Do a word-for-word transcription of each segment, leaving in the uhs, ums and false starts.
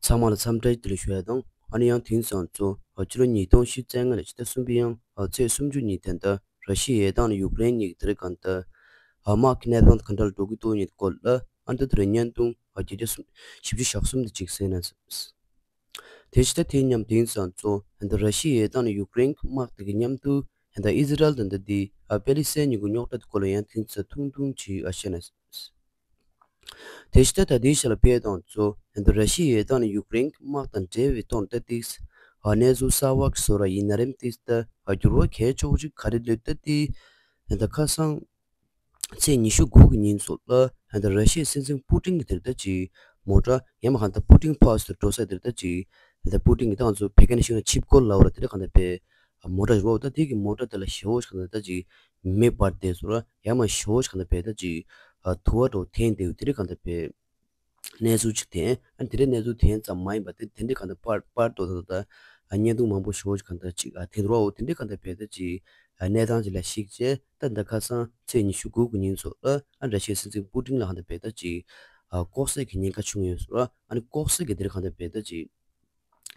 ཚང་མ་ལ་འཚམས་འདྲི་བདེ་ལེགས་ཞུ་ཡ་དང་། ཨ་ནི་ཡང་དེང་སང་ཚོ་ཕྱི་ལོ་ཉིས་སྟོང་ཉི་ཤུ་རྩ་ལྔ་ལོའི་ཕྱི་ཟླ་གསུམ་པའི་ཡང་ཚེས་སུམ་ཅུ་ཉིན་དེ་འདྲ་ར་ཤི་ཡའི་ཡར་ཐང་ནས་ཡུཀ་རེན་གཉིས་ཀྱི་དེ་རིང་གང་ལྟར་དམག་གི་གནས་སྟངས་ག་འདྲ་ལ་འགྲོ་གི་འདུག་ཉིད་སྐོར་ལ། ཨ་ནི་དེ་རིང་བརྙན་ཐུང་བརྒྱ་ཆ་བཞི་བཅུ་ཞེ་གསུམ་དེ་ཅིག་གསན་ན། དེ་ཕྱི་ཟླ་དེའི་མཉམ་དེང་སང་ཚོ་ར་ཤི་ཡའི་ཡར་ཐང་ནས་ཡུཀ་རེན་གྱི་དམག་དེ་གི་མཉམ་དུ་ཨི་ཟི་རལ་དང་འདི་དེ་པེ་ལི་སི་ཐན་གཉིས་ཀྱི་རྙོག་དྲ་དེ་སྐོར་ལ་ཡང་དེང་སང་ཐུང་ཐུང་ཅིག་བཤད་ན། དེ་ཕྱི་ཟླ་ད་ལྟའི་ཆ་ལ་ཕེབས་དང་ཚོ་ར་ཤི་ཡའི་ཡར་ཐང་ནས་ཡུཀ་རེན་གྱི་དམག་དང་འབྲེལ་བའི་ཐོག་ནས་ད་ཏིག་གནས་ཚུལ་གསར་བ་ཞིག་བཟོ་ར་ཡིན་ན་རེམ་ཏིག་ད་འགྱུར་བ་གལ་ཆེ་བོ་ཅིག་ག་རེ་ལོས་ད་ཏིག་ད་ཁ་སང་ཚེས་ཉི་ཤུ་དགུ་གི་ཉིན་ཚོ་ལ་ད་ར་ཤི་ཡའི་སྲིད་འཛིན་པུ་ཏིན་གྱི་དེར་ད་ཅིག་མོ་ཊ་ཡང་མ་གང་ལྟར་པུ་ཏིན་ཕ་ལ་སི་དུ་འགྲོ་ས་དེར་ད་ཅིག་ད་པུ་ཏིན་གྱི་ཏང་ཚོ་བོད་སྐད་ནས་བཤད་ན་ཆིབས་སྐོར་ལ་འོ་ར་དེ་འདྲ་གང་ལྟར་པས། མོ་ཊ་རེད་བ། ད་དེ་གི་མོ་ཊ་དེ་ལ་ཞེ་བོ་ཞིག་གང་ལྟར་ད་ཅིག་མེ་འབར་བསྡད་སོང་ར། ཡང་མ་ཞེ་བོ་ཞིག་གང་ལྟར་པས་ད་ཅིག་ཨ་དུ་བ་འདྲ་བོ་འཐེན་བསྡད་ཡོད་དེ་རིགས་གང་ལྟར་པས་གནས་ཚུལ་ཅིག་ཐོན། ཨ་དེ་རིགས་གནས་ཚུལ་ཐོན་ཙམ་མ་ཡིན་པ་དེ་དེ་འདྲས་གང་ལྟར་པར་པར་འདྲ་བོ་ད་ད་ཨ་བརྙན་ཐུང་མང་པོ་ཞེ་བོ་ཞིག་གང་ལྟར་ཅིག་ཨ་ཐོན་འདུག་ར། འོ་དེ་འདྲས་གང་ལྟར་པས་ད་ཅིག་ཨ་གནས་སྟངས་ཅིག་ལ་གཞིགས་བྱས་ད་ད་ཁ་སང་ཚེས་ཉི་ཤུ་དགུ་གི་ཉིན་ཚོ་ལ་ཨ་ར་ཤི་ཡའི་སྲིད་འཛིན་པུ་ཏིན་ལ་གང་ལྟར་པས་ད་ཅིག་ཨ་ལྐོག་གསོད་ཀྱི་ཉེན་ཁ་བྱུང་ཡོད་སོང་ར། ཨ་ནི་ལྐོག་གསོད་ཀྱི་དེ་རིགས་གང་ལྟར་པས་ད་ཅིག་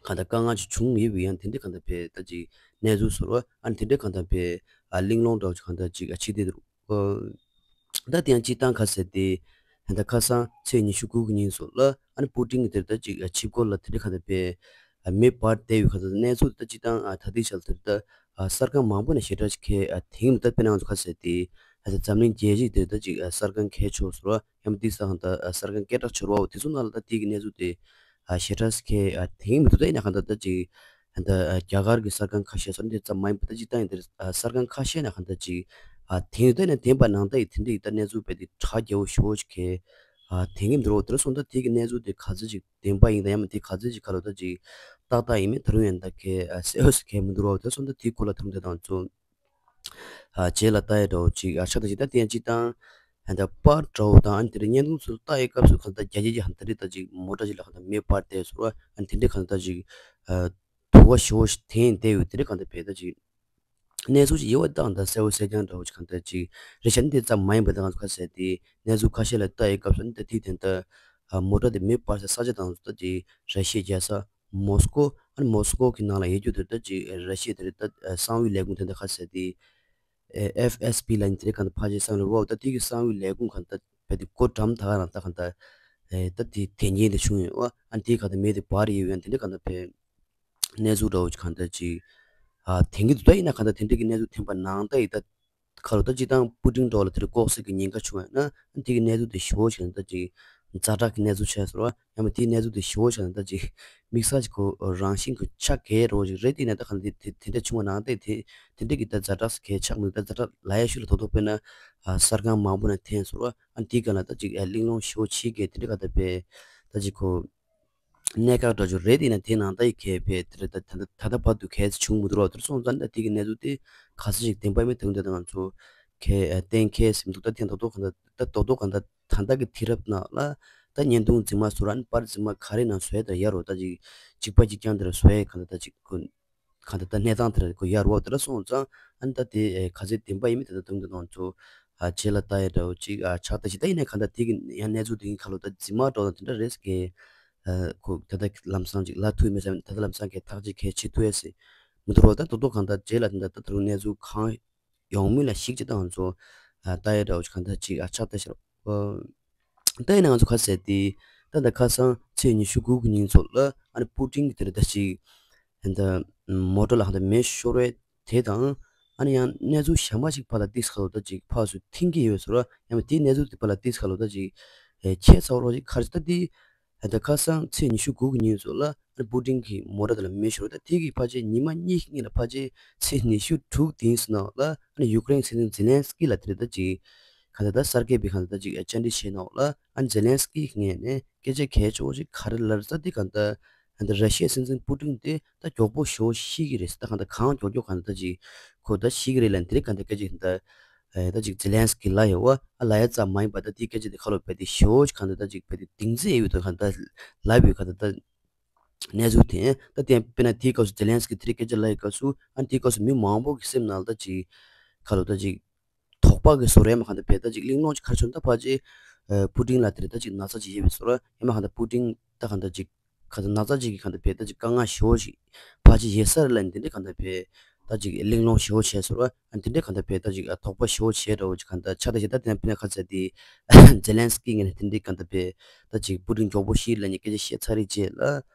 གང་ལྟར་དཀའ་ངལ་ཅིག་བྱུང་ཡོད་པའི་ཡང་དེ་འདྲའི་གང་ལྟར་པས་ད་ཅིག་གནས་ཚུལ་བཟོ་ར། ཨ་ནི་དེ་འདྲའི་གང་ལྟར་པས་ཨ་གླེང་སློང་འདྲ་བོ་ཅིག་གང་ལྟར་ཅིག་ཨ་ཕྱི་དེ་རུ་ཨ་ད་དེ་ཡང་སྤྱིར་བཏང་ཁ་གསལ་ཏེ་ད་ལྟ་ཁ་སང་ཚེས་ཉི་ཤུ་དགུ་གི་ཉིན་སོགས་ལ་ཨ་ནི་པུ་ཏིན་གྱི་དེར་ད་ཅིག་ཨ་ཆིབས་སྐོར་ལ་དེ་འདྲའི་གང་ལྟར་པས་ཨ་མེ་འབར་བསྡད་ཡོད་གང་ལྟར་གནས་ཚུལ་ད་སྤྱིར་བཏང་ཨ་ད་ལྟའི་ཆར་དེར་ད་ཨ་གསར་ཁང་མང་པོ་ནས་ཞེ་དྲག་ཅིག་གས་ཨ་དེང་མི་ད་དཔེར་ན་ང་ཚོ་ཁ་གསལ་ཏེ་ད་ལྟ་འཛམ་གླིང་རྒྱལ་སྤྱིའི་དེར་ད་ཅིག་ཨ་གསར་ཁང་གས་ཆོག་སོང་ར། ཡང་མིན་དེ་ས་གང་ལྟར་ཨ་གསར་ཁང་སྐད་གྲགས་ཆེ་བ་འོ་དེ་ཚོ་ནང་ལ་ད་དེ་གི་གནས་ཚུལ་དེ་ཨ་ཞེ་དྲག་གས་ཨ་དེང་མི་འདུག་ད་ཡིན་ན་གང་ལྟར་ད་ཅིག་ད་ཨ་རྒྱ་གར་གྱི་གསར་ཁང་ཁ་ཤས་སོགས་འདི་ཙམ་མ་ཡིན་པ་ད་ཅིག་ད་ཡིན་དེ་ཨ་གསར་ཁང་ཁ་ཤས་ན་གང་ལྟར་ཅིག་ཨ་དེང་ད་ཡིན་ན་བདེན་པ་ནང་ལྟར་ཡིན་དེ་འདྲ་ཡིན་ད་གནས་ཚུལ་དཔེ་དེ་གྲགས་རྒྱས་པོ་ཞེ་པོ་ཅིག་གས་ཨ་དེང་གི་འདུག་རོགས་དེ་ལ་སོང་ད་དེ་གི་གནས་ཚུལ་དེ་ག་ཚོད་ཅིག་བདེན་པ་ཡིན་ད་ཡང་མིན་དེ་ག་ཚོད་ཅིག་ག་ལོ་ད་ཅིག་ཏག་ཏག་ཡིན་མིན་ད་རུང་ཡང་ད་གས་ཨ་གསལ་པོ་ཞིག་གས་མི་འདུག་རོགས་དེ་ལ་སོང་ད་དེ་སྐོར་ལ་ད་རུང་དེ་དང་ཚོ། ཨ་རྗེས་ལ་ལྟ་ཡ་འདྲ་བོ་ཅིག་ཨ་ཆགས་ད་ཅིག་ད་དེ་ཡང་སྤྱིར་བཏང་ཨ་ད་པར་འདྲ་བོ་དང་ཨ་དེ་འདྲ་བརྙན་ཐུང་ཚོ་ལྟ་ཡའི་སྐབས་སུ་གང་ལྟར་རྒྱ་ཆེ་ཆེ་ཧ་ད་རེ་ད་ཅིག་མོ་ཊ་ཅིག་ལ་གང་ལྟར་མེ་འབར་བསྡད་སོང་ར། ཨ་དེ་འདྲ་གང་ལྟར་ཅིག་ཨ་དུ་བ་ཞེ་པོ་ཞིག་འཐེན་བསྡད་ཡོད་དེ་འདྲ་གང་ལྟར་བས་ད་ཅིག་གནས་ཚུལ་ཅིག་ཡོད་པ་ད་གང་ལྟར་གསལ་པོ་གསལ་རྐྱང་འདྲ་བོ་ཅིག་གང་ལྟར་ཅིག་རེད་ཤག་ནི་དེ་ཙམ་མ་ཡིན་པ་ད་གང་ཁ་གསལ་ཏེ་གནས་ཚུལ་ཁ་ཤས་ལ་ལྟ་ཡའི་སྐབས་སུ་ནི་ད་དེ་དེ་འདྲ་ཨ་མོ་ཊ་དེ་མེ་འབར་ས་ས་ཆ་དང་ད་ཅིག་ར་ཤི་ཡའི་རྒྱལ་ས་མོ་སི་ཀོ། ཨ་ནི་མོ་སི་ཀོ་གི་ནང་ལ་ཡོད་རྒྱུ་དེ་ད་ཅིག་ར་ཤི་ཡ་དེ་རེད་ད་གསང་བའི་ལས་ཁུངས་དེ་འདྲ་ཁ་གསལ་ཏེ། ཨེ་ཨེཕ་ཨེས་པི་ལ་ནི་དེ་རིང་གང་ལྟར་ཕལ་ཆེར་གསང་བའི་ལས་ཁུངས། ད་དེ་གི་གསང་བའི་ལས་ཁུངས་གང་ལྟར་བས་དེ་སྒོ་འགྲམ་ད་ག་རང་ད་གང་ལྟར་ཨེ་ད་དེ་དེ་ཉིད་དེ་བྱུང་ཡོད་བ། ཨ་ནི་དེ་གང་ལྟར་མེ་དེ་འབར་ཡོད་ཡང་དེ་འདྲ་གང་ལྟར་བས་གནས་ཚུལ་འདྲ་བོ་ཅིག་གང་ལྟར་ཅིག་ཨ་དེང་གི་དུས་ད་ཡིན་ན་གང་ལྟར་དེ་འདྲ་གི་གནས་ཚུལ་ཐོན་པ་ནང་ལྟར་ཡིན་ད། ཁ་ལོ་ད་སྤྱིར་བཏང་པུ་ཏིན་འགྲོ་ལ་དེར་ལྐོག་གསོད་ཀྱི་ཉེན་ཁ་བྱུང་བ་ཡིན་ན་དེ་གི་གནས་ཚུལ་དེ་ཞེ་པོ་ཞིག་ད་ཅིག་ཛ་དྲག་གི་གནས་ཚུལ་ཆགས་སོང་བ། ཡང་མིན་དེའི་གནས་ཚུལ་དེ་ཞེ་པོ་ཞིག་ད་ཅིག་དམིགས་བསལ་གྱི་ཁོ་རང་བཞིན་གྱི་ཆ་གས་རོ་ཞིག་རེད། དེ་ནས་ད་གང་དེ་དེ་དེ་འདྲ་བྱུང་བ་ནང་བལྟས་དེ་དེ་འདྲ་གི་ད་ཛ་དྲག་གས་ཆགས་མི་འདུག་ད་ཛ་དྲག་ལ་ཡ་ཤུ་ལ་དོ་དོ་དཔེར་ན་གསར་ཁང་མང་པོ་ན་འཐེན་སོང་བ། ཨ་དེའི་སྒང་ལ་ད་ཅིག་གླེང་སློང་ཞེ་པོ་བྱེད་མཁན་དེ་འདྲ་ག་ད་པས་ད་ཅིག་ཁོ། གནད་འགག་འདྲ་ཅིག་རེད། དེ་ན་དེ་ནང་ད་ཡི་གས་བས་དེ་ད་ད་ད་ད་བར་དུ་གས་བྱུང་མི་འདུག་རོགས་དེར་སོང་ཙང་ད་དེ་གི་གནས་ཚུལ་དེ་ག་ཚོད་ཅིག་བདེན་པ་མི་དེ་འདྲ་ང་ཚོ་གས་གཏན་འཁེལ་ཟིན་འདུག་ད་དེ་ད་དོ་གང་ད་ད་དོ་དོ་གང་ད་ད་ད་གི་དུས་རབས་ནང་ལ་ད་བརྙན་ཐུང་རྫུན་མ་བཟོ་ར་ནི་པར་རྫུན་མ་ག་རེ་ནང་བཟོ་ཡ་ད་ཡ་རོ་ད་ཅིག་གཅིག་པ་གཅིག་རྐྱང་དེ་ར་བཟོ་ཡ་གང་ད་ད་ཅིག་གོ། གང་ལྟར་ད་གནས་སྟངས་དེ་ར་གོ་ཡར་བ་དེ་ར་སོང་ཙང་ཨ་ནི་ད་དེ་ག་ཚོད་བདེན་པ་ཡིན་མིན་དེ་ད་དུང་དེ་ནང་ཚོ་ཨ་རྗེས་ལ་ལྟ་ཡ་འདྲ་བོ་ཅིག་ཨ་ཆགས་ད་ཅིག་ད་ཡིན་ནའི་གང་ལྟར་དེ་གི་ཡང་གནས་ཚུལ་དེ་གི་ཁ་ལོ་ད་རྫུན་མ་འགྲོ་ད་དེ་འདྲ་རེད་ཟེར་གི་ཨ་ཁོ་ད་ལྟ་ལམ་སང་ཅིག་ལ་ཐུག་མེད་ཟེར་ད་ལྟ་ལམ་སང་གི་ཐག་གཅོད་གལ་ཆེ་ཐུག་ཡ་ཟེར་མི་འདུག་རོགས། ད་ད་དུང་གང་ལྟར་རྗེས་ལ་དེ་འདྲ་ད་དུང་གནས་ཚུལ་གང་ཡོང་མིན་ལ་གཞིགས་ཅིག་ད་ང་ཚོ་ཨ་ལྟ་ཡ་འདྲ་བོ་ཅིག་གང་ལྟར་ཅིག་ཨ་ཆགས་ད་ཤར། ད་ཡིན་ན་ང་ཚོ་ཁ་གསལ་ཏེ་ད་ལྟ་ཁ་སང་ཚེས་ཉི་ཤུ་དགུ་གི་ཉིན་ཚོ་ལ་ཨ་ནི་པུ་ཏིན་གྱི་དེ་རེད་ད་ཅིག་ད་མོ་ཊ་ལ་ཧ་ད་མེ་ཤོར་བའི་དེ་དང་ཨ་ནི་ཡང་གནས་ཚུལ་གཞན་པ་ཞིག་ཕར་ལ་ཏིག་ཁ་ལོ་ད་ཅིག་ཕར་ཚུར་འཐེན་གྱི་ཡོད་ཟེར་བ། ཡང་མིན་དེའི་གནས་ཚུལ་དེ་ཕར་ལ་ཏིག་ཁ་ལོ་ད་ཅིག་ཨེ་ཁྱད་མཚར་བོ་ཅིག་ག་རེ་ད་དེ་ད་ལྟ་ཁ་སང་ཚེས་ཉི་ཤུ་དགུ་གི་ཉིན་ཚོ་ལ་ཨ་ནི་པུ་ཏིན་གྱི་མོ་ཊ་དེ་ལ་མེ་ཤོར་ད་དེ་གི་ཕལ་ཆེར་ཉི་མ་གཉིས་ཤིག་གཉིས་ལ་ཕལ་ཆེར་ཚེས་ཉི་ཤུ་དྲུག་དེའི་ནང་ལ་ཨ་ནི་ཡུཀ་རེན་སྲིད་འཛིན་ཛེ་ལན་སི་ཀི་ལ་དེ་རེད་ད་ཅིག་གང་ལྟར་ད་གསར་འགོད་པའི་གང་ལྟར་ད་ཅིག་བཅར་འདྲི་བྱས་ནོག་ལ། ཨ་ཛེ་ལན་སི་ཀིའི་ངོས་ནས་སྐད་ཆ་གལ་ཆེ་བོ་ཞིག་ག་རེ་ལབ་ས་དེ་གང་ལྟར་ད་ར་ཤི་ཡའི་སྲིད་འཛིན་པུ་ཏིན་དེ་ད་མགྱོགས་པོ་ཞེ་བོ་ཤི་གི་རེད་ཟེར། ད་གང་ལྟར་གང་མགྱོགས་མགྱོགས་གང་ལྟར་ད་ཅིག་ཁོ་ད་ཤི་གི་རེད་ལབ་དེ་རིང་གང་ལྟར་སྐད་ཆ་གང་ལྟར་ད་ཅིག་ཛེ་ལན་སི་ཀི་ལབ་ཡོད་བ། ཨ་ལབ་ཡ་ཙམ་མ་ཡིན་པ་ད་དེའི་སྐད་ཆ་དེ་ཁ་ལོ་བས་དེ་ཞེ་བོ་ཞིག་གང་ལྟར་ད་ཅིག་བས་དེ་གདེང་ཚོད་ཡོད་དོ་གང་ལྟར་ལབ་ཡོད་གང་ལྟར་ད། གནས་ཚུལ་དེ་ད་དེ་དཔེར་ན་དེའི་སྐབས་སུ་ཛེ་ལན་སི་ཀི་དེ་རིང་སྐད་ཆ་ལབ་ཡི་སྐབས་སུ་ཨ་དེའི་སྐབས་སུ་མི་མང་པོ་གི་སེམས་ནང་ལ་ད་ཅིག་ཁ་ལོ་ད་ཅིག་དོགས་པ་གི་བཟོ་རེད་མ་གང་ལྟར་བས་ད་ཅིག་གླེང་སློང་ཅིག་ག་རེ་བྱུང་ད་ཕལ་ཆེར་ཨ་པུ་ཏིན་ལ་དེ་རིང་ད་ཅིག་ན་ཚ་ཅིག་ཡོད་པའི་བཟོ་ར་ཡང་མ་གང་ལྟར་པུ་ཏིན་ད་གང་ལྟར་ཅིག་ གང་ལྟར་ན་ཚ་ཅིག་གི་གང་ལྟར་བས་ད་ཅིག་དཀའ་ངལ་ཞེ་པོ་ཞིག་ཕལ་ཆེར་ཡོད་ས་རེད་ལབ་ནས་དེ་འདྲའི་གང་ལྟར་བས་ད་ཅིག་གླེང་སློང་ཞེ་པོ་བྱས་སོང་ར། ཨ་དེ་འདྲའི་གང་ལྟར་བས་ད་ཅིག་དོགས་པ་ཞེ་པོ་བྱས་འདྲ་བོ་ཅིག་གང་ལྟར་ཆགས་ད་ཞེ་ད་དེ་ན་དཔེར་ན་ཁ་ཚ་དེ་ཛེ་ལན་སི་ཀི་ངོས་ནས་དེ་འདྲའི་གང་ལྟར་བས་ད་ཅིག་པུ་ཏིན་མགྱོགས་པོ་ཤི་ལབ་ནས་སྐད་ཆ་བཤད་ཚར་རེད་རྗེས་ལ་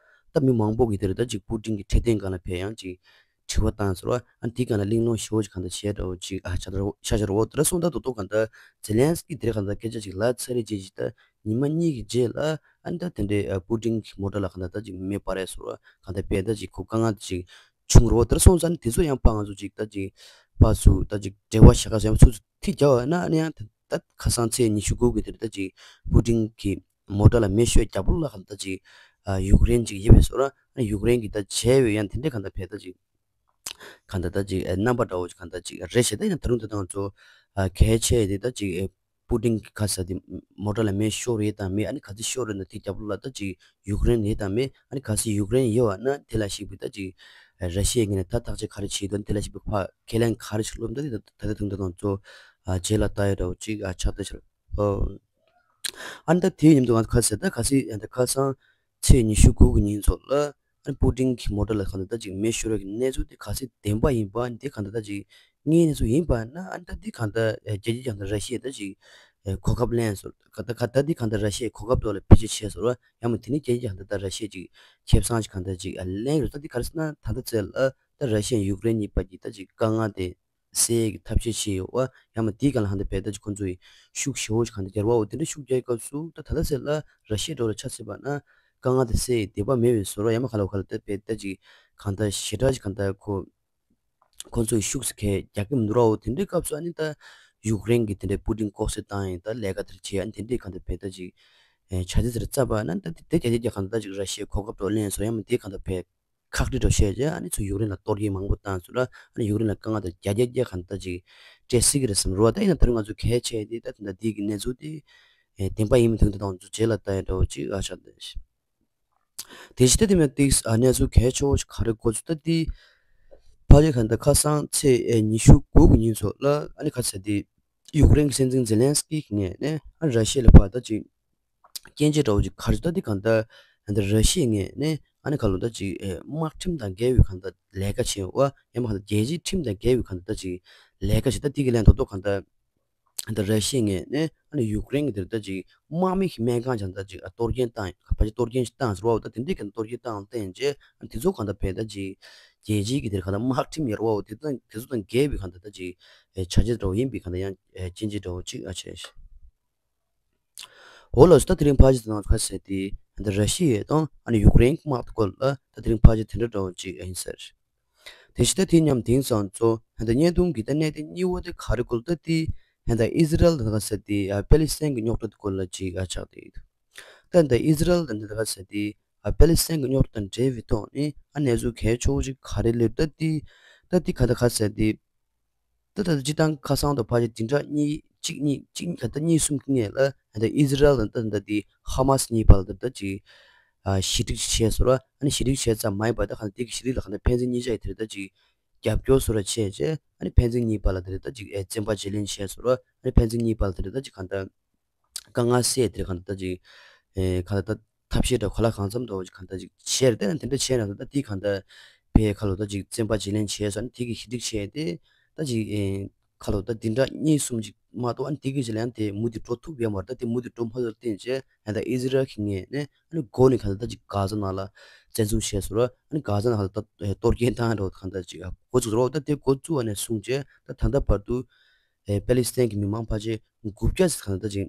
ད་མི་མང་པོ་གིས་དེ་རེད་ད་ཅིག་པུ་ཏིན་གྱི་འཕྲོད་བསྟེན་སྒང་ལ་བས་ཡང་ཅིག་དྲི་བ་བཏང་སོང་ར། ཨ་དེའི་སྒང་ལ་གླེང་སློང་ཞེ་པོ་ཅིག་གང་ལྟར་བྱས་འདྲ་བོ་ཅིག་ཨ་ཆ་ཆ་ཆ་ར་བོ་དེ་ར་སོང་ད་དོ་དོ་གང་ལྟར་ཛེ་ལན་སི་ཀི་དེ་ར་གང་ལྟར་སྐད་ཆ་ཅིག་ལབ་ཚར་རེད་རྗེས་ཅིག་ད། ཉི་མ་གཉིས་ཀྱི་རྗེས་ལ་ཨ་ནི་ད་དེ་འདྲའི་ཨ་པུ་ཏིན་གྱི་མོ་ཊ་ལ་གང་ལྟར་ད་ཅིག་མེ་སྤར་ཡས་སོང་ར། གང་ལྟར་བས་ད་ཅིག་ཁོ་དཀའ་ངལ་ཅིག་བྱུང་རོགས་དེར་སོང་ཙང་དེ་ཚོ་ཡང་ཕར་ང་ཚོ་ཅིག་ད་ཅིག་ཕར་ཚུར་ད་ཅིག་འབྲེལ་བ་བྱ་དགའ་ཟེར་ཡང་ཚུར་ཚུར་ཐིག་རྒྱག་པ་ན་ཨ་ནི་ཡང་ད་ད་ཁ་སང་ཚེས་ཉི་ཤུ་དགུ་གི་དེར་ད་ཅིག་པུ་ཏིན་གྱི་མོ་ཊ་ལ་མེ་ཤོད་རྒྱག་པོ་ལ་གང་ལྟར་ད་ཅིག་ཨ་ཡུཀ་རེན་ཅིག་ཡིབ་པས་སོང་ར། ཨ་ནི་ཡུཀ་རེན་གྱི་ད་བྱས་པའི་ཡང་དེ་འདྲའི་གང་ལྟར་བས་ད་ཅིག་གང་ལྟར་ད་ཅིག་ཨ་རྣམ་པ་འདྲ་བོ་ཅིག་གང་ལྟར་ཅིག་རེད་ཞེ་ད་ཡང་ད་རུང་ད་ད་ང་ཚོ་ཨ་གལ་ཆེ་དེ་ད་ཅིག་ཨ། པུ་ཏིན་གྱི་ཁ་ས་དེ་མོ་ཊ་ལ་མེ་ཤོར་རེད་དང་མེད། ཨ་ནི་ག་ཚོད་ཤོར་རེད་ན་དེ་རྒྱབ་ལ་ད་ཅིག་ཡུཀ་རེན་རེད་དང་མེད། ཨ་ནི་ག་ཚོད་ཡུཀ་རེན་ཡོད་བ་ན་དེ་ལ་ཞིག་པའི་ད་ཅིག་ར་ཤི་ཡའི་ངོས་ནས་ད་ཐག་གཅོད་ག་རེ་བྱེད་དོན་དེ་ལ་ཞིག་པའི་ཕ་ཁས་ལེན་ག་རེ་ཞིག་སློབ་ད་དེ་ད་ད་དུང་ད་དང་ཚོ་རྗེས་ལ་ལྟ་ཡ་འདྲ་བོ་ཅིག་ཨ་ཆགས་ད་ཤར། ཨ་ནི་ད་དེའི་མཉམ་དུ་ང་ཚོ་ག་ཚོད་ད་ག་ཚོད་ད་ཁ་སང་ཚེས་ཉི་ཤུ་དགུ་གི་ཉིན་ཚོ་ལ། ཨ་ནི་པུ་ཏིན་གྱི་མོ་ཊ་ལ་གང་ལྟར་ད་ཅིག་མེ་ཤོར་བའི་གནས་ཚུལ་དེ་ག་ཚོད་བདེན་པ་ཡིན་པ་འདི་གང་ལྟར་ད་ཅིག་དངོས་གནས་ཚུལ་ཡིན་པ་ན་ཨ་ནི་ད་འདི་གང་ལྟར་རྒྱལ་སྤྱི་ཀྱང་ད་ར་ཤི་ཡས་ད་ཅིག་གོ་སྐབས་ལེན་སོང་ག་ད་ག་ད་འདི་གང་ལྟར་ར་ཤི་ཡས་གོ་སྐབས་ཐོག་ལ་བེད་སྤྱོད་བྱས་སོང་ར། ཡང་མ་དེ་ནི་རྒྱལ་སྤྱི་ཀྱང་ད་ད་ར་ཤི་ཡས་ཅིག་ཁེ་བཟང་ཅིག་གང་ལྟར་ཅིག་ལེན་རེད། ད་འདི་ག་རེ་ཟེར་ན་ད་ལྟ་ཚེ་ལ་ད་ར་ཤི་ཡས་ཡུཀ་རེན་གཉིས་བར་གྱི་ད་ཅིག་དཀའ་ངལ་དེ་སེལ་གྱི་ཐབས་ཤེས་བྱས་ཡོད་པ། ཡང་མ་དེའི་སྒང་ལ་ཧ་འདི་བས་ད་ཅིག་ཁོང་ཚོ་ཡི་ཤུགས་ཞེ་པོ་ཅིག་གང་ལྟར་རྒྱལ་བའོ་དེ་འདྲ་ཤུགས་རྒྱག་སྐབས་སུ་ད་ད་ལྟ་ཟེར་ལ་ར་ཤི་ཡ་འགྲོ་ལ་ཆ་ཟེར་བ་ན་དཀའ་ངལ་དེ་སེལ་བདེ་བ་མེད་པའི་བཟོ་ར། ཡང་མ་ག་ལ་ག་ལ་ད་བས་ད་ཅིག་གང་ལྟར་ཞེ་དྲག་ཅིག་གང་ལྟར་ཁོ་ཁོང་ཚོ་ཡི་ཤུགས་སུ་ཁས་རྒྱག་གི་མི་འདུག་རའོ། དེ་འདྲའི་སྐབས་སུ་ཨ་ནི་ད་ཡུཀ་རེན་གྱི་དེ་འདྲའི་པུ་ཏིན་ལྐོག་གསོད་བཏང་ཡིན་ད་ལས་ཀ་དེར་བྱས་ཨ་ནི་དེ་འདྲའི་གང་ལྟར་བས་ད་ཅིག་བྱ་དེ་ཟེར་རྩ་བ་ན་ད་དེ་རྒྱལ་སྤྱི་གང་ལྟར་ད་ཅིག་ར་ཤི་ཡའི་གོ་སྐབས་ཐོག་ལེན་སོང་། ཡང་མ་དེ་གང་ལྟར་བས། ཁག་དཀྲི་འདྲ་བཤད་རྗེས་ཨ་ནི་ཚུར་ཡུཀ་རེན་ལ་གཏོར་སྐྱོན་མང་པོ་བཏང་ཚུལ་ལ་ཨ་ནི་ཡུཀ་རེན་ལ་དཀའ་ངལ་དང་རྒྱ་རྒྱ་རྒྱ་གང་ལྟར་ཅིག་སྤྲད་སྲིད་ཀྱི་རེད་བསམ་རུ་བ། ད་ཡིན་ན་ད་རུང་ང་ཚོ་གལ་ཆེ་དེ་ད་ད་འདི་གི་གནས་ཚུལ་དེ་བདེན་པ་ཡིན་མིན་དང་དེ་དང་ཚོ་རྗེས་ལ་ལྟ་ཡ་འདྲ་བོ་ཅིག་ཨ་ཆགས་འདུག་དེ་ཕྱི་ད་དེ་མིན་ཏིག་ཨ་གནས་ཚུལ་གལ་ཆེ་བོ་ཞིག་ག་རེ་གོ་ཚུལ་ད་དེ་ཕ་རི་གང་ལྟར་ཁ་སང་ཚེས་ཉི་ཤུ་དགུ་གི་ཉིན་ཚོ་ལ་ཨ་ནི་ཁ་ས་དེ་ཡུཀ་རེན་གྱི་སྲིད་འཛིན་ཛེ་ལན་སི་ཀི་གི་ངོས་ནས་ཨ་ར་ཤི་ཡ་ལ་ཕར་ད་ཅིག་སྐྱོན་བརྗོད་འདྲ་བོ་ཅིག་ག་རེ་ད་འདི་གང་ལྟར་ད་ལྟ་ར་ཤི་ཡའི་ངོས་ནས་ཨ་ནི་ག་ལོ་ད་ཅིག་ཨེ་དམག་ཁྲིམས་དང་འགལ་བའི་གང་ལྟར་ལས་ཀ་བྱེད་པ་ཡང་མ་གང་ལྟར་རྒྱལ་སྤྱིའི་ཁྲིམས་དང་འགལ་བའི་གང་ལྟར་ད་ཅིག་ལས་ཀ་བྱེད་ད་འདི་གི་ལན་ད་ལྟ་གང་ལྟར་ད་ལྟ་ར་ཤི་ཡའི་ངོས་ནས་ཨ་ནི་ཡུཀ་རེན་གྱི་དེར་ད་ཅིག་དམག་མི་གི་སྨན་ཁང་ཀྱང་ད་ཅིག་ཨ་གཏོར་སྐྱོན་བཏང་ཕལ་ཆེར་གཏོར་སྐྱོན་ཞིག་བཏང་ཟེར་བ་འོ་ད་དེ་འདྲའི་གི་གཏོར་སྐྱོན་བཏང་བསྟན་རྗེས་ཨ་ནི་དེ་ཚོ་གང་ལྟར་བས་ད་ཅིག་རྒྱལ་སྤྱིའི་གི་དེར་གང་ལྟར་དམག་ཁྲིམས་ཡོད་རེད་བ་འོ་དེ་དང་དེ་ཚོ་དང་འགལ་བའི་གང་ལྟར་ད་ཅིག་ཨེ་བྱ་བྱེད་འདྲ་བོ་ཡིན་པའི་གང་ལྟར་ཡང་ཨེ་སྐྱོན་བརྗོད་འདྲ་བོ་ཅིག་ཨ་བྱས། འོ་ལགས་སོ། ད་དེ་རིང་ཕལ་ཆེར་དེ་ནང་ཁ་ཟེར་ཏེ་ད་ར་ཤི་ཡ་དང་ཨ་ནི་ཡུཀ་རེན་དམག་སྐོར་ལ་ད་དེ་རིང་ཕལ་ཆེར་དེ་འདྲ་འདྲ་བོ་ཅིག་ཡིན་ཟེར། དེ་བཞིན་ད་དེ་མཉམ་དེང་སང་ཚོ་ད་བརྙན་ཐུང་གི་ད་གནད་དོན་གཉིས་པོ་དེ་ག་རེ་སྐོར་ད་དེ་ད་ཨི་ཟི་རལ་དང་ཁ་ཟེར་ཏེ་པེ་ལི་སི་ཐན་གྱི་རྙོག་དྲ་དེ་སྐོར་ལ་ཅིག་ཨ་ཆགས་ཏེ་ཡོད། ད་ད་ཨི་ཟི་རལ་དང་ད་ཁ་ཟེར་ཏེ་པེ་ལི་སི་ཐན་གྱི་རྙོག་དྲ་དང་འབྲེལ་བའི་ཐོག་ནས་ཨ་གནས་ཚུལ་གལ་ཆེ་བོ་ཅིག་ག་རེ་སླེབས་ད་དེ་ད་དེ་ག་ད་ཁ་ཟེར་ཏེ། ད་ད་སྤྱིར་བཏང་ཁ་སང་དང་ཕལ་ཆེར་བདུན་ཕྲག་གཉིས་གཅིག་གཉིས་གཅིག་ད་ལྟ་གཉིས་གསུམ་གྱི་སྔོན་ལ་ད་ལྟ་ཨི་ཟི་རལ་དང་ད་ད་ལྟ་དེ་ཧ་མ་སི་གཉིས་བར་ལ་ད་ལྟ་ཅིག་ཨ་ཞི་འགྲིག་བྱས་སོང་ར། ཨ་ནི་ཞི་འགྲིག་བྱས་ཙམ་མ་ཡིན་པར་ད་གང་ལྟར་དེ་གི་ཞི་འགྲིག་ལ་གང་ལྟར་ཕན་ཚུན་གཉིས་ཆ་ཡི་དེར་ད་ཅིག་རྒྱབ་སྐྱོར་བཟོ་འདྲ་བྱས་རྗེས་ཨ་ནི་ཕན་ཚུན་གཉིས་བར་ལ་དེར་ད་ཅིག་ཨེ་བཙན་པ་བརྗེ་ལེན་བྱས་སོང་ར། ཨ་ནི་ཕན་ཚུན་གཉིས་བར་ལ་དེར་ད་ཅིག་གང་ལྟར། དཀའ་ངལ་སེལ་དེར་གང་ལྟར་ཅིག་ཨེ་གང་ལྟར་ཐབས་ཤེས་འདྲ་ག་ལ་གང་འཚམ་འདྲ་བོ་ཅིག་གང་ལྟར་ཅིག་བྱས་རེད། དེ་ན་དེ་འདྲ་བྱས་ན་ད་དེ་གང་ལྟར་བས་ཁ་ལོ་ད་ཅིག་བཙན་པ་བརྗེ་ལེན་བྱས་སོང་ནས་དེ་གི་ཞི་འགྲིག་བྱས་ཏེ་ད་ཅིག་ཨེ་ཁ་ལོ་ད་བདུན་ཕྲག་གཉིས་གསུམ་ཅིག་མ་གཏོགས་ཨ་ནི་དེ་གི་ཅིག་ལ་ཡང་དེ་མུ་མཐུད་འགྲོ་ཐུབ་ཡོད་མ་རེད། ད་དེ་མུ་མཐུད་འགྲོ་མ་ཐུབ་བརྟེན་བྱས་ཡང་ད་ཨི་ཟི་རལ་གྱི་ངོས་ནས་ཨ་ནི་འགོ་ནས་གང་ལྟར་ད་ཅིག་གྷ་ཟ་ནང་ལ་བཙན་འཛུལ་བྱས་སོང་ར། ཨ་ནི་གྷ་ཟ་ནང་ལ་ད་གཏོར་སྐྱོན་བཏང་འགྲོ་གང་ལྟར་ཅིག་འགོ་བཙུགས་རོགས། ད་དེ་འགོ་བཙུགས་པ་ནས་བཟུང་བྱས་ད་ད་ལྟ་བར་དུ། ཨེ་པེ་ལི་སི་ཐན་གྱི་མི་མང་ཕལ་ཆེར་དགུ་བརྒྱ་ཙམ་གང་ལྟར་ཅིག་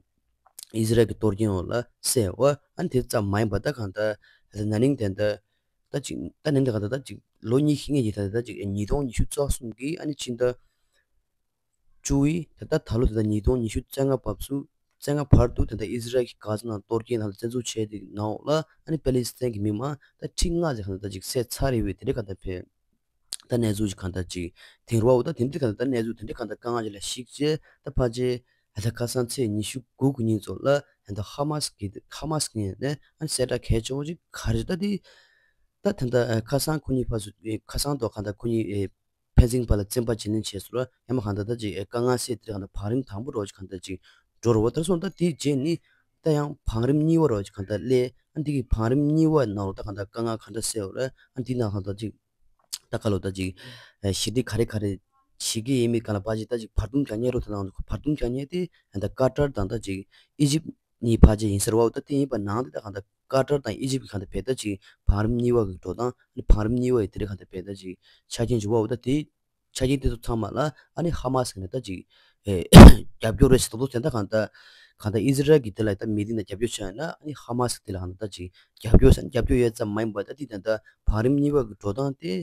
ཨི་ཟི་རལ་གྱི་གཏོར་སྐྱོན་འོག་ལ་བསད་པ། ཨ་ནི་དེ་ཙམ་མ་ཡིན་པར་ད་གང་ལྟར་ད་ན་ནིང་དེ་འདྲ་ད་ཅིག་ད་ནིང་དེ་གང་ལྟར་ད་ཅིག་ལོ་གཉིས་ཤིག་སྔོན་གྱི་ད་ད་ཅིག་ཉིས་སྟོང་ཉི་ཤུ་རྩ་གསུམ་གྱི་ཨ་ནི་ཕྱི་ཟླ་བཅུ་པའི་ད་ལྟ་ད་ལོ་ད་ལྟ་ཉིས་སྟོང་ཉི་ཤུ་རྩ་ལྔ་བར་དུ་རྩ་ལྔ་བར་དུ་ད་ལྟ་ཨི་ཟི་རལ་གྱི་གྷ་ཟ་ནང་གཏོར་སྐྱོན་ནང་ལ་བཙན་འཛུལ་བྱས་དེ་ནང་འོག་ལ་ཨ་ནི་པེ་ལི་སི་ཐན་གྱི་མི་མང་ད་ཁྲི་ལྔ་ཙམ་གང་ལྟར་ད་ཅིག་བསད་ཚར་རེད་པས། དེ་འདྲ་གང་ལྟར་བས། ད་གནས་ཚུལ་ཅིག་གང་ལྟར་ཅིག་དེང་རུ་བ་འོ་ད་དེ་འདྲ་གང་ལྟར་ད་གནས་ཚུལ་དེ་འདྲ་གང་ལྟར་དཀའ་ངལ་ཅིག་ལ་གཞིགས་བྱས་ད་ཕལ་ཆེར་ད་ཁ་སང་ཚེས་ཉི་ཤུ་དགུ་གི་ཉིན་ཚོ་ལ་ད་ཧ་མ་སི་གི་ཧ་མ་སི་གི་ནས་ཨ་གསལ་བསྒྲགས་གལ་ཆེན་པོ་ཅིག་ག་རེ་ད་དེ་ད་ད་ད་ཁ་སང་ཁོ་གཉིས་ཕར་ཚུར་ཁ་སང་དོ་གང་ལྟར་ཁོ་གཉིས་ཕན་ཚུན་བར་ལ་བཙན་པ་བརྗེ་ལེན་བྱས་སོང་ར། ཡང་མ་གང་ལྟར་ད་ཅིག་དཀའ་ངལ་སེལ་དེ་གང་ལྟར་བར་རིམ་དང་པོ་རོ་ཅིག་གང་ལྟར་ཅིག་འགྲོ་རུ་བ་ད་སོང་ད་དེའི་རྗེས་ནི། ད་ཡང་བང་རིམ་གཉིས་པ་རོ་ཅིག་གང་ལྟར་སླེབས། ཨ་འདི་གི་བང་རིམ་གཉིས་པ་ནང་ལོ་ད་གང་ལྟར་དཀའ་ངལ་གང་འདྲ་སེལ་བ་རེད། ཨ་འདི་ནང་གང་ལྟར་ཅིག་ད་ག་ལོ་ད་ཅིག་ཞི་བདེ་ག་རེ་ག་རེ་བྱེད་ཀྱི་ཡིན་མིན་གང་ལ་ཕར་ཅིག་ད་ཅིག་བར་འདུམ་རྒྱག་མཁན་རོ་ད་ནང་བར་འདུམ་རྒྱག་མཁན་དེ་ད་ཀ་ཏར་དང་ད་ཅིག་ཨི་ཇིབ་གཉིས་ཕལ་ཆེར་ཡིན་ཟེར་བ། འོ་ད་དེ་ཡིན་པ་ནང་དེ་ད་གང་ལྟར་ཀ་ཏར་དང་ཨི་ཇིབ་ཀྱི་གང་ལྟར་བལ་ད་ཅིག་བང་རིམ་གཉིས་པ་གི་འགྲོ་སྟངས་ཨ་ནི་བང་རིམ་གཉིས་པ་གི་དེ་རིང་གང་ལྟར་བལ་ད་ཅིག་ཆ་རྐྱེན་བྱུང་བ། འོ་ད་དེ་ཆ་རྐྱེན་དེ་ཚོ་ཚང་མ་ལ་ཨ་ནི་ཧ་མ་སི་ནས་ད་ཅིག་ཨེ་རྒྱབ་སྐྱོར་རེད་ཟེར་ཏོག་ཏོག་དེ་འདྲ་གང་ལྟར་གང་ལྟར་ཨི་ཟི་རལ་གྱི་དེ་ལ་ད་མི་དེ་འདྲ་རྒྱབ་སྐྱོར་བྱས་ན་ཨ་ནི་ཧ་མ་སི་དེ་ལ་གང་ལྟར་ད་ཅིག་རྒྱབ་སྐྱོར་ཟེར་ན་རྒྱབ་སྐྱོར་ཡོད་ཙམ་མ་ཡིན་པ། ད་དེ་ད་ལྟ་བང་རིམ་གཉིས་པ་གི་འགྲོ་སྟངས་དེ་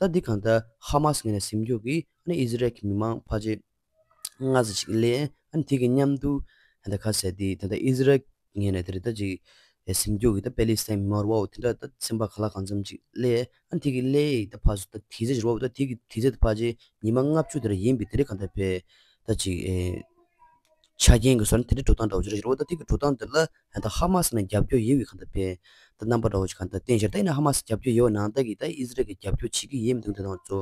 ད་འདི་གང་ལྟར་ཧ་མ་སི་ངོས་ནས་ཟིན་རྒྱུ་གི་ཨ་ནི་ཨི་ཟི་རལ་གྱི་མི་མང་ཕལ་ཆེར་ལྔ་ཙམ་ཞིག་སླེབས། ཨ་ནི་དེ་གི་མཉམ་དུ་ད་ལྟ་ཁ་ཟེར་དེ་ད་ལྟ་ཨི་ཟི་རལ་ངོས་ནས་དེ་རེད་ད་ཅིག་ཟིན་རྒྱུ་གི་ད་པེ་ལི་སི་ཐན་མི་མང་རུ་བ་འོ་དེ་འདྲ་ད་སེམས་པ་ག་ལ་གང་འཚམ་ཅིག་སླེབས། ཨ་ནི་དེ་གི་སླེབས་ཡི་ད་ཕར་ཚུར་ད་དུས་ཚོད་རུ་བ་འོ་ད་དེ་གི་དུས་ཚོད་ད་ཕལ་ཆེར་ཉི་མ་ལྔ་བཅུ་དེ་ར་ཡིན་པའི་དེ་རེད་གང་ལྟར་བལ་ད་ཅིག་ཨེ། ཆ་རྐྱེན་གྱི་བཟོ་ན་དེ་འདྲའི་འགྲོ་སྟངས་འདྲ་བོ་ཅིག་རེད། རེད་བ། ད་དེ་གི་འགྲོ་སྟངས་དེ་ལ་ད་ཧ་མ་སི་ནས་རྒྱབ་སྐྱོར་ཡོད་པའི་གང་ལྟར་བལ་ད་རྣམ་པ་འདྲ་བོ་ཅིག་གང་ལྟར་བསྟན་ཤར། ད་ཡིན་ན་ཧ་མ་སི་རྒྱབ་སྐྱོར་ཡོད་ནང་ལྟར་གྱི་ད་ཨི་ཟི་རལ་གྱི་རྒྱབ་སྐྱོར་བྱེད་ཀྱི་ཡོད་མི་འདུག་དེ་དང་ཚོ་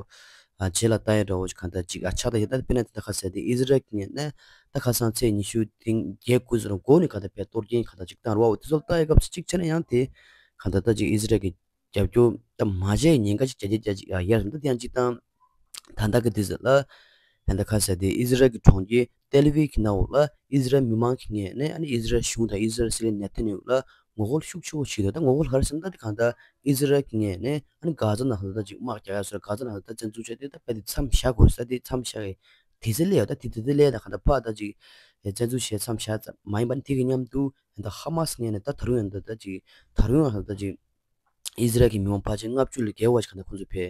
ཨ་རྗེས་ལ་ལྟ་ཡ་འདྲ་བོ་ཅིག་གང་ལྟར་ཅིག་ཨ་ཆགས། ད་ཡིན་ད་དཔེར་ན་ད་ཁ་ཟེར་དེ་ཨི་ཟི་རལ་གྱི་ངོས་ནས་ད་ཁ་སང་ཚེས་ཉི་ཤུ་རྩ་བརྒྱད་དགུ་ཚོ་ལ་འགོ་ནས་གང་ལྟར་བལ་གཏོར་སྐྱོན་གང་ལྟར་ཅིག་བཏང་རེད་བ། འོ་དེ་ཚོ་ལ་ལྟ་ཡ་སྐབས་སུ་ཅིག་བྱས་ན་ཡང་དེ་གང་ལྟར་ད་ཅིག་ཨི་ཟི་རལ་གྱི་རྒྱབ་སྐྱོར་ད་མ་བྱས་ཉེན་ཁ་ཅིག་བརྒྱ་ཆ་བརྒྱ་ཅིག་ཡར་སོང་། ད་དེ་ཡང་སྤྱིར་བཏང་ད་ལྟ་གི་དུས་ཚོད་ལ་ད་ལྟ་ཁ་ཟེར་དེ་ཨི་ཟི་རལ་གྱི་གྲོང་ཁྱེར་ཏེལ་ཨ་བིབ་གི་ནང་འོག་ལ་ཨི་ཟི་རལ་མི་མང་གི་ངོས་ནས་ཨ་ནི་ཨི་ཟི་རལ་གཞུང་དང་ཨི་ཟི་རལ་སྲིད་བློན་ནེ་ཐན་ཡ་ཧུ་ལ་ངོ་རྒོལ་ཤུགས་ཆེ་བོ་བྱས་འདུག་ད་ངོ་རྒོལ་ག་རེ་ཟེར་ན་ད་དེ་གང་ལྟར་ཨི་ཟི་རལ་གྱི་ངོས་ནས་ཨ་ནི་གྷ་ཛ་ནང་ལ་ད་ཅིག་དམག་རྒྱག་ཡ་བཟོ་གྷ་ཛ་ནང་ལ་ད་བཙན་འཛུལ་བྱས་ཏེ་ད་བལ་དེ་མཚམས་བཞག་དགོས་ཟེར། ད་དེ་མཚམས་བཞག་གི་དུས་ཚོད་སླེབས་ཡོད། ད་དེ་དུས་ཚོད་སླེབས་ད་གང་ལྟར་ཕར་ད་ཅིག་བཙན་འཛུལ་བྱས་མཚམས་བཞག་ཙམ་མ་ཡིན་པ་ནི་དེ་གི་མཉམ་དུ་ད་ཧ་མ་སི་ངོས་ནས་ད་ད་རུང་ཡང་ད་ད་ཅིག་ད་རུང་ཡང་ད་ཅིག་ཨི་ཟི་རལ་གྱི་མི་མང་ཕལ་ཆེར་ལྔ་བཅུ་ལས་བརྒལ་བ་ཞིག་གང་ལྟར་ཁོང་ཚོ་བལ་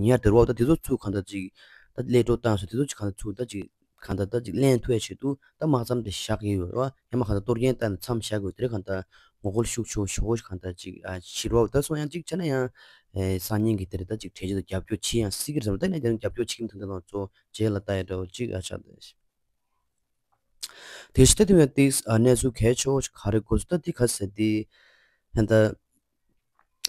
ཉར་སྡོད་རེད་བ། ད་དེ་ཚོ་ཚུར་གང་ལྟར་ཅིག་ད་གློད་གྲོལ་བཏང་སོང་། དེ་ཚོ་ཅིག་གང་ལྟར་ཚུར་ད་ཅིག་གང་ལྟར་ད་ཅིག་ལེན་ཐུབ་ཡ་ཆེད་དུ་ད་དམག་མཚམས་དེ་བཞག་གི་ཡོད་རེད་བ། ཡང་མ་གང་ལྟར་གཏོར་སྐྱོན་བཏང་ནས་མཚམས་བཞག་དགོས། དེ་རེད་གང་ལྟར་ངོ་རྒོལ་ཤུགས་ཆེ་བོ་ཞེ་པོ་ཞིག་གང་ལྟར་ཅིག་ཨ་བྱེད་རེད་བ། ད་སོང་ཡང་ཅིག་བྱས་ན་ཡང་ཨེ་སང་ཉིན་གྱི་དེ་རེད་ད་ཅིག་གྲོས་ཆོད་དང་རྒྱབ་སྐྱོར་བྱེད་ཡང་སྲིད་ཀྱི་རེད་བསམ། ད་ནས་དེ་རིང་རྒྱབ་སྐྱོར་བྱེད་ཀྱི་མི་འདུག་ད་ང་ཚོ་རྗེས་ལ་ལྟ་ཡ་འདྲ་བོ་ཅིག་ཨ་ཆགས་འདུག་དེ་བཞིན་ད་དེ་བས་ཏིག་ཨ་གནས་ཚུལ་གལ་ཆེ་བོ་ཞིག་ག་རེ་དགོས་སུ་ད་འདི་ག་ཟེར་འདི་ད་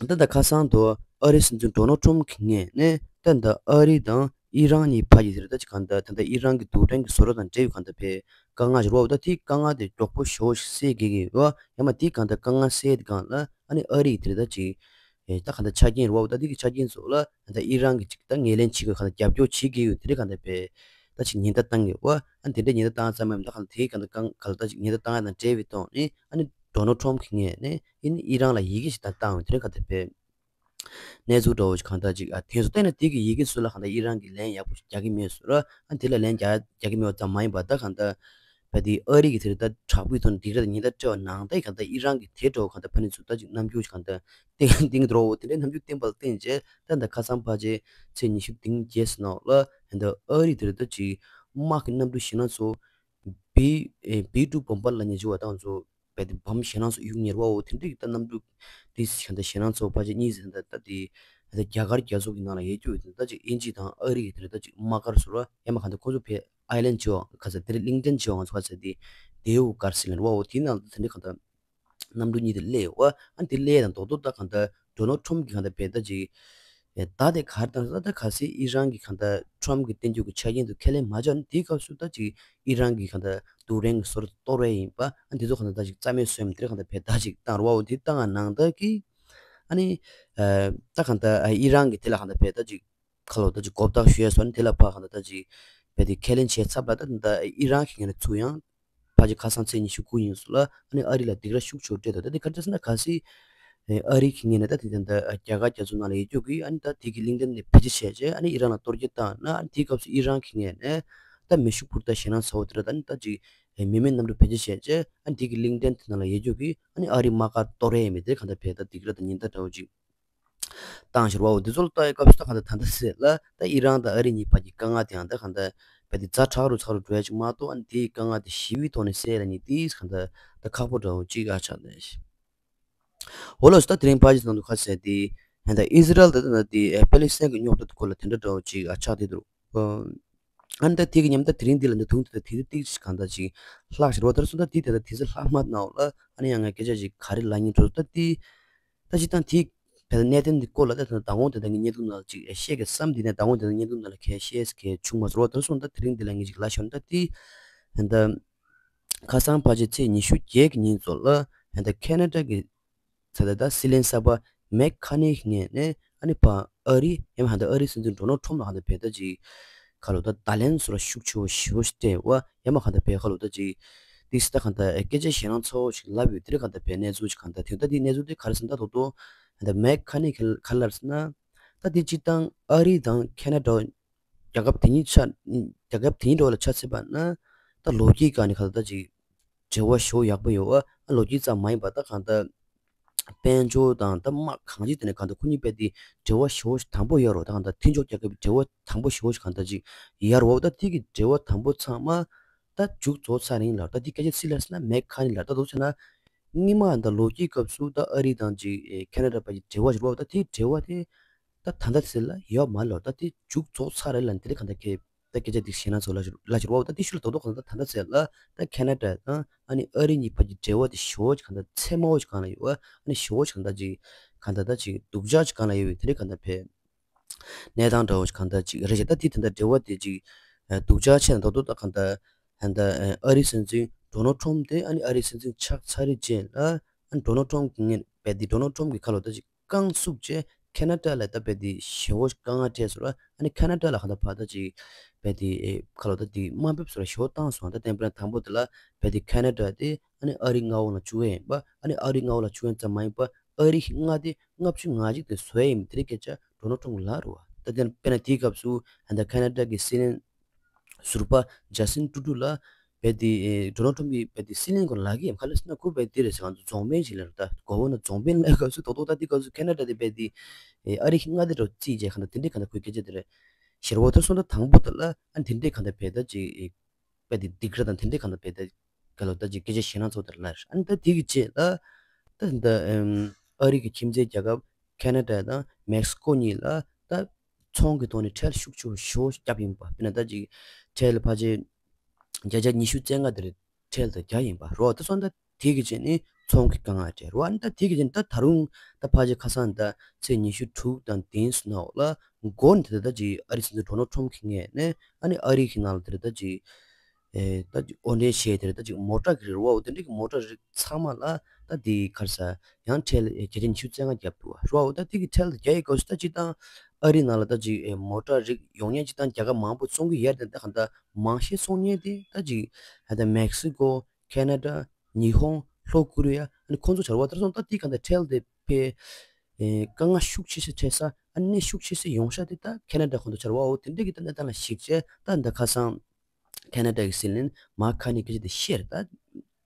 ད་ད་ཁ་སང་དུ་ཨ་རིའི་སྲིད་འཛིན་ཌོ་ནལ་ཊམ་གྱི་ངོས་ནས་ད་ད་ཨ་རི་དང་ཨི་རན་གཉིས་ཕ་གི་ཟེར་ད་ཅིག་གང་ད་ད་ད་ཨི་རན་གྱི་རྡུལ་ཕྲན་གྱི་བཟོ་གྲྭ་དང་འབྲེལ་བའི་གང་ད་བའི་དཀའ་ངལ་ཞིག་རོགས་ད་དེའི་དཀའ་ངལ་དེ་མགྱོགས་པོ་ཞེ་བོ་ཞིག་སེལ་དགོས་ཀྱི་ཡོད། ཡང་མ་དེའི་གང་ད་དཀའ་ངལ་སེལ་དེ་གང་ལ་ཨ་ནི་ཨ་རི་དེ་ད་ཅིག་ད་གང་ད་ཆ་རྐྱེན་རོགས་ད་དེ་གི་ཆ་རྐྱེན་ཚོ་ལ་ད་ཨི་རན་གྱི་ཅིག་ད་ངོས་ལེན་བྱེད་དགོས་གང་ད་རྒྱབ་སྐྱོར་བྱེད་ཀྱི་ཡོད། དེ་རེད་གང་ད་བའི་ད་ཅིག་ཉེན་བརྡ་བཏང་གི་ཡོད། ཨ་ནི་དེ་འདྲའི་ཉེན་བརྡ་བཏང་ཙམ་མམ་ད་གང་ད་དེའི་གང་ད་གང་ག་ལ་ད་ཅིག་ཉེན་བརྡ་བཏང་ཡ་དང་འབྲེལ་བའི་ཐོག་ནས་ཨ་ནི་ཌོ་ནལ་ཊམ་གྱི་ངོས་ནས་ཨ་ནི་ཨི་རན་ལ་ཡི་གེ་ཞིག་ད་བཏང་ཡོད། དེ་རེད་གང་ད་བའི་གནས་ཚུལ་འདྲ་བོ་ཞིག་གང་ལྟར་ཅིག་ཨ་དེ་ཚོ་བལྟས་ན་དེ་གི་ཡི་གེ་ཚོ་ལ་གང་ལྟར་ཨི་རན་གྱིས་ལན་ཡག་པོ་ཞིག་རྒྱག་གི་མེད་ཟེར། ཨ་དེ་ལ་ལན་རྒྱག་རྒྱག་གི་མེད་པ་ཙམ་མ་ཡིན་པར་ད་གང་ལྟར་བལ་དེ་ཨ་རི་གི་དེ་རེད་ད་དྲག་པོའི་ཐོག་ནས་སྡིགས་ར་དང་ཉེན་བརྡ་སྤྲད་པ་ནང་ལྟར་གང་ལྟར་ཨི་རན་གྱིས་དེ་འདྲ་བོ་གང་ལྟར་ཕ་ནི་ཚོ་ད་ཅིག་རྣམ་འགྱུར་ཞིག་གང་ལྟར་བསྟན་བསྟན་གྱི་འདུག་དེ་འདྲའི་རྣམ་འགྱུར་བསྟན་པ་ལ་བརྟེན་བྱས་ད་ད་ཁ་སང་ཕལ་ཆེར་ཚེས་ཉི་ཤུ་རྩ་བརྒྱད་ནང་ལ་ད་ཨ་རི་དེ་རེད་ད་ཅིག་དམག་གི་གནམ་གྲུ་ཞེད་སྣང་ཚོ་བི་ཨེ་བི་ཊུ་བོམ་བར་ལབ་མཁན་ཅིག་ཡོད་པ་དེ་ཚོ་རྦད་དེ་བོམ་ཞེད་སྣང་ཚོ་གཡུག་ཉེར་བའོ། དེ་འདྲའི་ད་གནམ་གྲུ་དེ་ཞེད་སྣང་ཚོ་ཕལ་ཆེར་གཉིས་ཟིན་ད་ད་དེ་ད་རྒྱ་གར་རྒྱལ་ཚོགས་ཀྱི་ནང་ལ་ཡོད་རྒྱུ་ཡོད་དེ་ད་ཅིག་དབྱིན་ཇི་དང་ཨ་རི་གི་དེ་འདྲ་ད་ཅིག་དམག་སྒར་ཟེར་བ་ཡང་མ་གང་ད་ཁོ་ཚོ་ཕའི་ཨའི་ལན་ཅིག་ཡོད་ག་ས་དེ་རིང་ལིང་ཏན་ཅིག་ཡོད་ང་ཚོ་ག་ས་དེ་དེའུ་གར་སི་ལན་བའོ། དེའི་ནང་ལ་དེ་འདྲའི་གང་ད་གནམ་གྲུ་གཉིས་དེ་སླེབས་ཡོད། ཨ་དེ་སླེབས་དང་རྡོག་རྡོག་ད་གང་ལྟར་ཌོ་ནལ་ཊམ་གྱིས་གང་ལྟར་བལ་ད་ཅིག་ད་དེ་ག་རེ་བཏང་ད་ད་གལ་སྲིད་ཨི་རན་གྱིས་གང་ལྟར་ཊམ་གྱིས་བསྟན་རྒྱུ་གི་ཆ་རྐྱེན་དུ་ཁས་ལེན་མ་བྱས་ན་དེའི་སྐབས་སུ་ད་ཅིག་ཨི་རན་གྱིས་གང་ལྟར་རྡུལ་ཕྲན་གྱི་བཟོ་གྲྭ་གཏོར་བ་ཡིན་པ་ཨ་དེ་ཚོ་གང་ལྟར་ད་ཅིག་རྩ་མེད་བཟོས་མི་དེ་གང་ལྟར་བལ་ད་ཅིག་བཏང་རེད་བ། འོ་དེ་བཏང་བ་ནང་ལྟར་གྱི་ཨ་ནི་ད་གང་ལྟར་ཨི་རན་གྱིས་དེ་ལ་གང་ལྟར་བལ་ད་ཅིག་ཁ་ལོ་ད་ཅིག་གོ་བརྡ་ཞུ་ཡ་སོགས་ནི་དེ་ལ་ཕར་གང་ལྟར་ད་ཅིག་བལ་དེ་ཁས་ལེན་བྱས་ཚར་ལ་ད་ད་ཨི་རན་གྱི་ངོས་ནས་ཚུར་ཡང་ཕལ་ཆེར་ཁ་སང་ཚེས་ཉི་ཤུ་དགུ་ཡིན་སོང་ལ་ཨ་ནི་ཨ་རི་ལ་སྡིགས་ར་ཤུགས་ཆེ་བོ་སྤྲད་འདུག་ད་དེ་ག་རེ་ཟེར་ན་གལ་སྲིད་ཨ་རི་གི་ངོས་ནས་ད་དེ་ད་ལྟ་རྒྱ་གར་རྒྱ་མཚོ་ནང་ལ་ཡོད་རྒྱུ་གི་ཨ་ནི་ད་དེ་གི་གླིང་ཕྲན་དེ་བེད་སྤྱོད་བྱས་རྗེས་ཨ་ནི་ཨི་རན་ལ་གཏོར་རྒོལ་བཏང་ན་ཨ་ནི་དེའི་སྐབས་སུ་ཨི་རན་གི་ངོས་ནས་ད་མེ་ཤུགས་འཕུར་མདའ་ཞེད་སྣང་ཚ་བོ་དེ་འདྲ་ད་ནི་ད་ཅིག་མི་མེད་གནམ་གྲུ་བེད་སྤྱོད་བྱས་རྗེས་ཨ་ནི་དེ་གི་གླིང་ཕྲན་དེ་ནང་ལ་ཡོད་རྒྱུ་གི་ཨ་ནི་ཨ་རི་དམག་སྒར་གཏོར་ཡས་མེད་དེ་གང་ལྟར་བལ་ད་སྡིགས་ར་དང་ཉེན་བརྡ་འདྲ་བོ་ཅིག་བཏང་ཤར་བའོ། འདི་ཚོ་ལ་ལྟ་ཡི་སྐབས་སུ་ད་གང་ལྟར་ད་ལྟ་ཟེར་ལ་ད་ཨི་རན་དང་ཨ་རི་གཉིས་བར་གྱི་དཀའ་ངལ་དེ་ཡང་ད་གང་ལྟར་བལ་དེ་ཛ་དྲག་རུ་ཚ་རུ་འགྲོ་ཡ་ཅིག་མ་གཏོགས་ཨ་ནི་དེའི་དཀའ་ངལ་དེ་ཞི་བའི་ཐོག་ནས་སེལ་ལ་ནི་དེ་གང་ལྟར་ད་ཁག་པོ་འདྲ་བོ་ཅིག་ཨ་ཆགས་ནས་འོ་ལགས་སོ། ད་དེ་རིང་ཕལ་ཆེར་ནང་དུ་ཁ་གསལ་དེ་ད་ཨི་ཟི་རལ་དང་ད་དེ་པེ་ལི་སི་ཐན་གྱི་རྙོག་དྲ་དེ་སྐོར་ལ་དེ་འདྲ་འདྲ་བོ་ཅིག་ཨ་ཆགས་དེ་འདུག་ཨ་ནི་ད་དེ་གི་མཉམ་ད་དེ་རིང་འདི་ལ་འདི་དུང་དེ་ད་དེ་ཚོ་ཏིག་ཅིག་གང་ལྟར་ཅིག་ལྷག་ཤར་བ་དར་སོང་། ད་དེ་དེ་ད་དེ་ཚོ་ལྷག་མ་ནའོ་ལ་ཨ་ནི་ཡང་ང་སྐད་ཆ་ཅིག་ག་རེ་ལ་ཉིན་འགྲོ་ད་དེ། ད་ཅི་ཐང་དེའི་བལ་གནད་དོན་འདི་སྐོར་ལ་ད་ད་དང་པོ་དེ་ད་ངས་བརྙན་ཐུང་ནང་ལ་ཅིག་བཤད་གི་བསམ། དེ་ནས་དང་པོ་དེ་ད་བརྙན་ཐུང་ནང་ལ་གས་བཤད་གི་བྱུང་མ་སོང་བ། ད་སོང་ད་དེ་རིང་འདི་ལ་ངས་ཅིག་ལ་ཤོར་ད་དེ་ད་ ཁ་སང་ཕལ་ཆེར་ཚེས་ཉི་ཤུ་བརྒྱད་ཀྱི་ཉིན་ཚོ་ལ་ཧན་ད་ཁེ་ན་ཌ་གི་ཚ་ད་ད་སྲིད་བློན་གསར་པ་མེག་ཁ་ནི་ངོས་ནས་ཨ་ནི་ཕ་ཨ་རི་ཡང་ཧན་ད་ཨ་རི་སྲིད་འཛིན་ཌོ་ནལ་ཁྲོམ་ལ་ཧན་ད་བེད་ད་ཅིག་ཁ་ལོ་ད་ད་ལན་སོ་ར་ཤུགས་ཆེ་བོ་ཞེ་བོ་ཞིག་སྤྲད་བ་ཡང་མ་ཧན་ད་བེད་ཁ་ལོ་ད་ཅིག་ཏིག་སི་ད་ཧན་ད་སྐད་ཆ་ཞེ་ནང་ཚ་བོ་ཞིག་ལབ་ཡོད། དེ་རེད་ཧན་ད་བེད་གནས་ཚུལ་ཞིག་ཧན་ད་དེ་ད་དེ་གནས་ཚུལ་དེ་ག་རེ་ཟིན་ད་དོ་དོ་ཧན་ད་མེག་ཁ་ནི་ག་ལ་ཟེར་ན་ད་དེ་སྤྱི་བཏང་ཨ་རི་དང་ཁེ་ན་ཌ་རྒྱལ་ཁབ་དེ་གཉིས་ཆ་རྒྱལ་ཁབ་དེ་གཉིས་འགྲོ་བ་ལ་ཆ་ཚད་པ་ན་ད་ལོ་རྒྱུས་སྒང་ནས་ག་ལ་ད་ཅིག་འབྲེལ་བ་ཞེ་བོ་ཡག་པོ་ཡོད་ཨ། ལོ་རྒྱུས་ཙམ་མ་ཡིན་པ་ད་གང་ལྟར་དཔལ་འབྱོར་དང་ད་དམག་གང་ཅི་དེ་ནས་གང་ལྟར་ཁོ་གཉིས་བར་དེ་འབྲེལ་བ་ཞེ་བོ་དམ་པོ་ཡོད་རེད། ད་གང་ལྟར་མཐུན་ཕྱོགས་རྒྱལ་ཁབ་ཀྱི་འབྲེལ་བ་དམ་པོ་ཞེ་བོ་ཞིག་གང་ལྟར་ཅིག་ཡོད་རེད་བ། ད་དེ་གི་འབྲེལ་བ་དམ་པོ་ཚང་མ་ད་མཇུག་རྫོགས་ཚར་རིང་ལ་ད་དེ་སྐད་ཆ་སི་ལར་སི་ན་མེག་ཁ་ནི་ལ་ད་དུ་བྱས་ན་སྔོན་མ་ད་ལོ་རྒྱུས་སྐབས་སུ་ད་ཨ་རི་དང་ཅིག་ཁེ་ན་ཌ་བར་གྱི་འབྲེལ་བ་ཞིག་རེད་བ། ད་དེ་འབྲེལ་བ་དེ་ད་ད་ལྟ་ཚེ་ལ་ཡོད་མ་ལོ། ད་དེ་མཇུག་རྫོགས་ཚར་རེད་ལ་འདི་རེད་གང་ལྟར་ཁེ་ད་སྐད་ཆ་འདི་ཞེ་ན་ཚོ་ལ་ལ་ཞིག་རོགས། ད་དེ་ཤུལ་ལ་རྡོག་རྡོག་གང་ལྟར་ད་ལྟ་ཚེ་ལ་ད་ཁེ་ན་ཌ་དང་ཨ་ནི་ཨ་རི་གཉིས་བར་གྱི་འབྲེལ་བ་དེ་ཞེ་བོ་ཅིག་གང་ལྟར་ཚད་མ་བོ་ཅིག་གང་ལ་ཡོད་ཨ། ཨ་ནི་ཞེ་བོ་ཅིག་གང་ལྟར་ཅིག་གང་ལྟར་ད་ཅིག་སྡུག་ཅག་ཅིག་གང་ལ་ཡོད་དེ་རེད་གང་ལྟར་ཕེ་གནས་སྟངས་འདྲ་བོ་ཅིག་གང་ལྟར་ཅིག་རེད་ཤག་ད་དེ་དེ་འདྲ་འབྲེལ་བ་དེ་ཅིག་སྡུག་ཅག་ཆེ་ན་རྡོག་རྡོག་ད་གང་ལྟར་ད་ཨ་རི་སྲིད་འཛིན་ཌོ་ནལ་ཁྲོམ་དེ་ཨ་ནི་ཨ་རི་སྲིད་འཛིན་ཆགས་ཚར་རེད་ཅེས་ལ་ཨ་ནི་ཌོ་ནལ་ཁྲོམ་གི་ངན་པས་དེ་ཌོ་ནལ་ཁྲོམ་གི་ཁ་ལོ་ད་ཅིག་རྐང་བཙུགས་རྗེས་ཁེ་ན་ཌ་ལ་ད་བལ་དེ་ཞེ་བོ་དཀའ་ངལ་འཕྲད་སོང་ར། ཨ་ནི་ཁེ་ན་ཌ་ལ་ཧ་ད་ཕ་ད་ཅིག་བལ་དེ་ཁ་ལོ་ད་དེ་དམའ་འབེབས་སོང་ར་ཞེ་བོ་བཏང་སོང་། ད་བསྟན་པ་དང་པོ་དེ་ལ་བལ་དེ་ཁེ་ན་ཌ་དེ་ཨ་ནི་ཨ་རི་མངའ་འོག་ལ་བཅུག་ཡ་ཡིན་པ། ཨ་ནི་ཨ་རི་མངའ་འོག་ལ་བཅུག་ཡ་ཙམ་མ་ཡིན་པ་ཨ་རི་མངའ་སྡེ་ལྔ་བཅུ་ང་གཅིག་དེ་བཟོ་ཡ་ཡིན་པ་དེ་རིགས་སྐད་ཆ་ཌོ་ནལ་ཁྲོམ་གི་ལབ་རེད་བ། ད་དེ་དཔེར་ན་དེའི་སྐབས་སུ་ཧ་ད་ཁེ་ན་ཌ་གི་སྲིད་བློན་ཟུར་པ་ཇ་སིན་ཀྲུ་ཀྲུ་ལ་བལ་དེ་ཌོ་ནལ་ཁྲོམ་གྱིས་བལ་དེ་སྲིད་བློན་སྐོར་ལབ་ཀྱི་ཡིན། ག་ལ་ཟེར་ན་ཁོ་བལ་དེ་རེད་ཟེར་གང་དུ་རྫོང་དཔོན་ཞིག་ལ་རེད། ད་གོ་བོ་ན་རྫོང་དཔོན་ལབ་སྐབས་སུ་རྡོག་རྡོག་ད་དེ་སྐབས་སུ་ཁེ་ན་ཌ་དེ་བལ་དེ་ཨ་རི་མངའ་སྡེ་འདྲ་བོ་བརྩིས་རྗེས་གང་ལྟར་དེ་འདྲའི་གང་ལྟར་ཁོའི་སྐད་ཆ་དེ་རེད་ཤེར་བོ་ཐར་སོང་། ད་དང་པོ་དེ་ལ་ཨ་དེ་འདྲའི་གང་ལྟར་བལ་ད་ཅིག་བལ་དེ་སྡིགས་ར་དང་དེ་འདྲའི་གང་ལྟར་བལ་ད་ག་ལོ་ད་ཅིག་སྐད་ཆ་ཞེ་ན་ཚོ་དེ་ལ་ཨ་ནི་ད་དེ་གི་རྗེས་ལ་ད་ད་ཨ་རི་གི་ཁྱིམ་མཚེས་རྒྱལ་ཁབ་ཁེ་ན་ཌ་དང་མེག་སི་ཀོ་གཉིས་ལ་ད་ཚོང་གི་ཐོག་ནས་ཁྲལ་ཤུགས་ཆེ་བོ་ཞེ་བོ་བརྒྱབ་ཡིན་པ། དཔེར་ན་ད་ཅིག་ཁྲལ་ཕལ་ཆེར་བརྒྱ་ཆ་ཉི་ཤུ་རྩ་ལྔ་དེ་རེད་ཁྲལ་དུ་བརྒྱབ་ཡིན་པ་རོ། ད་སོང་ད་དེ་གི་རྗེས་ནས་ཚོང་གི་དཀའ་ངལ་འཕྲད་རོ། ཨ་ནི་ད་དེ་གི་རྗེས་ནས་ད་ད་རུང་ད་ཕལ་ཆེར་ཁ་སང་ད་ཚེས་ཉི་ཤུ་དྲུག་དང་བདུན་ཙམ་ནང་ལ་མགོ་ནས་དེ་ད་ཅིག་ཨ་རི་སྲིད་འཛིན་ཌོ་ནལ་ཁྲོམ་གྱི་ངོས་ནས་ཨ་ནི་ཨ་རི་གི་ནང་ལ་དེ་ད་ཅིག་ཨེ་ད་ཅིག་དབོར་འདྲེན་བྱས་དེ་རེད། ད་ཅིག་མོ་ཊ་གི་རིགས་རོ། དེ་འདྲ་གི་མོ་ཊ་རིགས་ཚང་མ་ལ་ད་དེ་ག་རེ་ཟེར་ཡང་ཁྲལ་ཨེ་བརྒྱ་ཆ་ཉི་ཤུ་རྩ་ལྔ་བརྒྱབ་འདུག་རོ། ད་དེ་གི་ཁྲལ་དེ་བརྒྱབ་ཡི་སྐབས་སུ་ད་སྤྱིར་བཏང་ཨ་རི་ནང་ལ་ད་ཅིག་ཨེ་མོ་ཊ་རིགས་ཡོང་མཁན་སྤྱིར་བཏང་རྒྱལ་ཁབ་མང་པོ་བཙོང་གི་ཡོད་རེད། ད་གང་ལྟར་མང་ཤོས་བཙོང་མཁན་དེ་ད་ཅིག་ཨ་ད་མེག་སི་ཀོ་ཁེ་ན་ཌ་ཉི་ཧོང་ལྷོ་ཀོ་རི་ཡ་ཨ་ནི་ཁོང་ཚོ་ཆགས་རེད་བ། ད་སོང་ད་དེ་གང་ལྟར་ཁྲལ་དེ་ཕེ་ཨེ་དཀའ་ངལ་ཤུགས་ཆེ་ཤོས་འཕྲད་ས་ཨ་ནི་གནས་ཤུགས་ཆེ་ཤོས་ཡོང་ཤག་དེ་ད་ཁེ་ན་ཌ་ཁོང་ཚོ་ཆགས་རེད་བ། འོ་དེ་འདྲ་གི་ད་གནས་སྟངས་ལ་གཞིགས་བྱས་ད་འདི་ཁ་སང་ཁེ་ན་ཌ་གི་སྲིད་བློན་མེག་ཁ་ནི་སྐད་ཆ་དེ་བཤད་རེད། ད་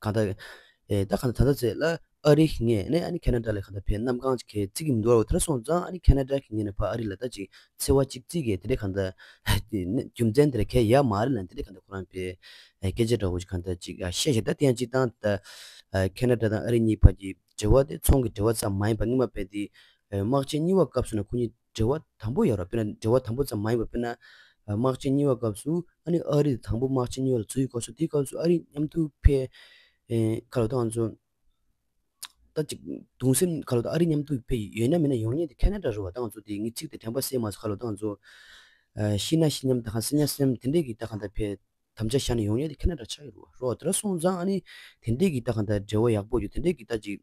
གང་ལྟར་ཨེ་ད་གང་ལྟར་ད་ལྟ་ཚེ་ལ་ཨ་རི་ངོས་ནས་ཨ་ནི་ཁེ་ན་ཌ་ལ་གང་ལྟར་ཕེ་གནམ་གང་ཅིག་ཁེ་བརྩི་གི་མི་འདུག་བ། དེ་འདྲ་སོང་ཙང་ཨ་ནི་ཁེ་ན་ཌ་གི་ངོས་ནས་ཕ་ཨ་རི་ལ་ད་ཅིག་འཚེ་བ་ཅིག་བརྩི་གི་དེ་འདྲ་གང་ལྟར་དེ་ནི་རྒྱུ་མཚན་དེ་ར་ཁེ་ཡ་མ་རེད་ལ་དེ་འདྲ་གང་ལྟར་ཁོ་རང་ཕེ་ཨེ་སྐད་ཆ་འདྲ་བོ་ཅིག་གང་ལྟར་ཅིག་ཨ་བཤད་བཤད་ད་དེ་ཡང་ཅིག་ད་ད་ཨ་ཁེ་ན་ཌ་དང་ཨ་རི་གཉིས་བར་གྱི་འབྲེལ་བ་དེ་ཚོང་གི་འབྲེལ་བ་ཙམ་མ་ཡིན་པ་སྔོན་མ་ཕེ་དེ་ཨེ་དམག་ཆེན་གཉིས་པ་སྐབས་སུ་ནས་ཁོ་གཉིས་འབྲེལ་བ་དམ་པོ་ཡོད་རེད། དཔེར་ན་འབྲེལ་བ་དམ་པོ་ཙམ་མ་ཡིན་པ་དཔེར་ན་དམག་ཆེན་གཉིས་པ་སྐབས་སུ་ཨ་ནི་ཨ་རི་དང་པོ་དམག་ཆེན་གཉིས་པ་ལ་འཛུལ་ཡི་སྐབས་སུ་དེའི་སྐབས་སུ་ཨ་རི་མཉམ་དུ་ཕེ་ཨེ་ཁ་ལོ་ད་ང་ཚོ་ད་ཅིག་གདུང་སེམས་ཁ་ལོ་ད་ཨ་རི་མཉམ་དུ་ཕེ་ཡོད་ན་མེད་ན་ཡོང་མཁན་དེ་ཁེ་ན་ཌ་རེད་བ། ད་ང་ཚོ་དེ་ངའི་ཚིག་དེ་དྲན་པ་གསལ་མ་སོང་། ཁ་ལོ་ད་ང་ཚོ་ཨེ་ཤི་ན་ཤི་མཉམ་ད་ཧ་སི་ཉ་སེམས་དེ་འདྲས་ཀྱི་ད་གང་ལྟར་ཕེ་དམ་བཅའ་བཞག་ནས་ཡོང་མཁན་དེ་ཁེ་ན་ཌ་ཆགས་ཡོད་རེད་བ། རོ་དེ་འདྲ་སོང་ཙང་ཨ་ནི་དེ་འདྲས་ཀྱི་ད་གང་ལྟར་འབྲེལ་བ་ཡག་པོ་ཡོད་དེ་འདྲས་ཀྱི་ད་ཅིག་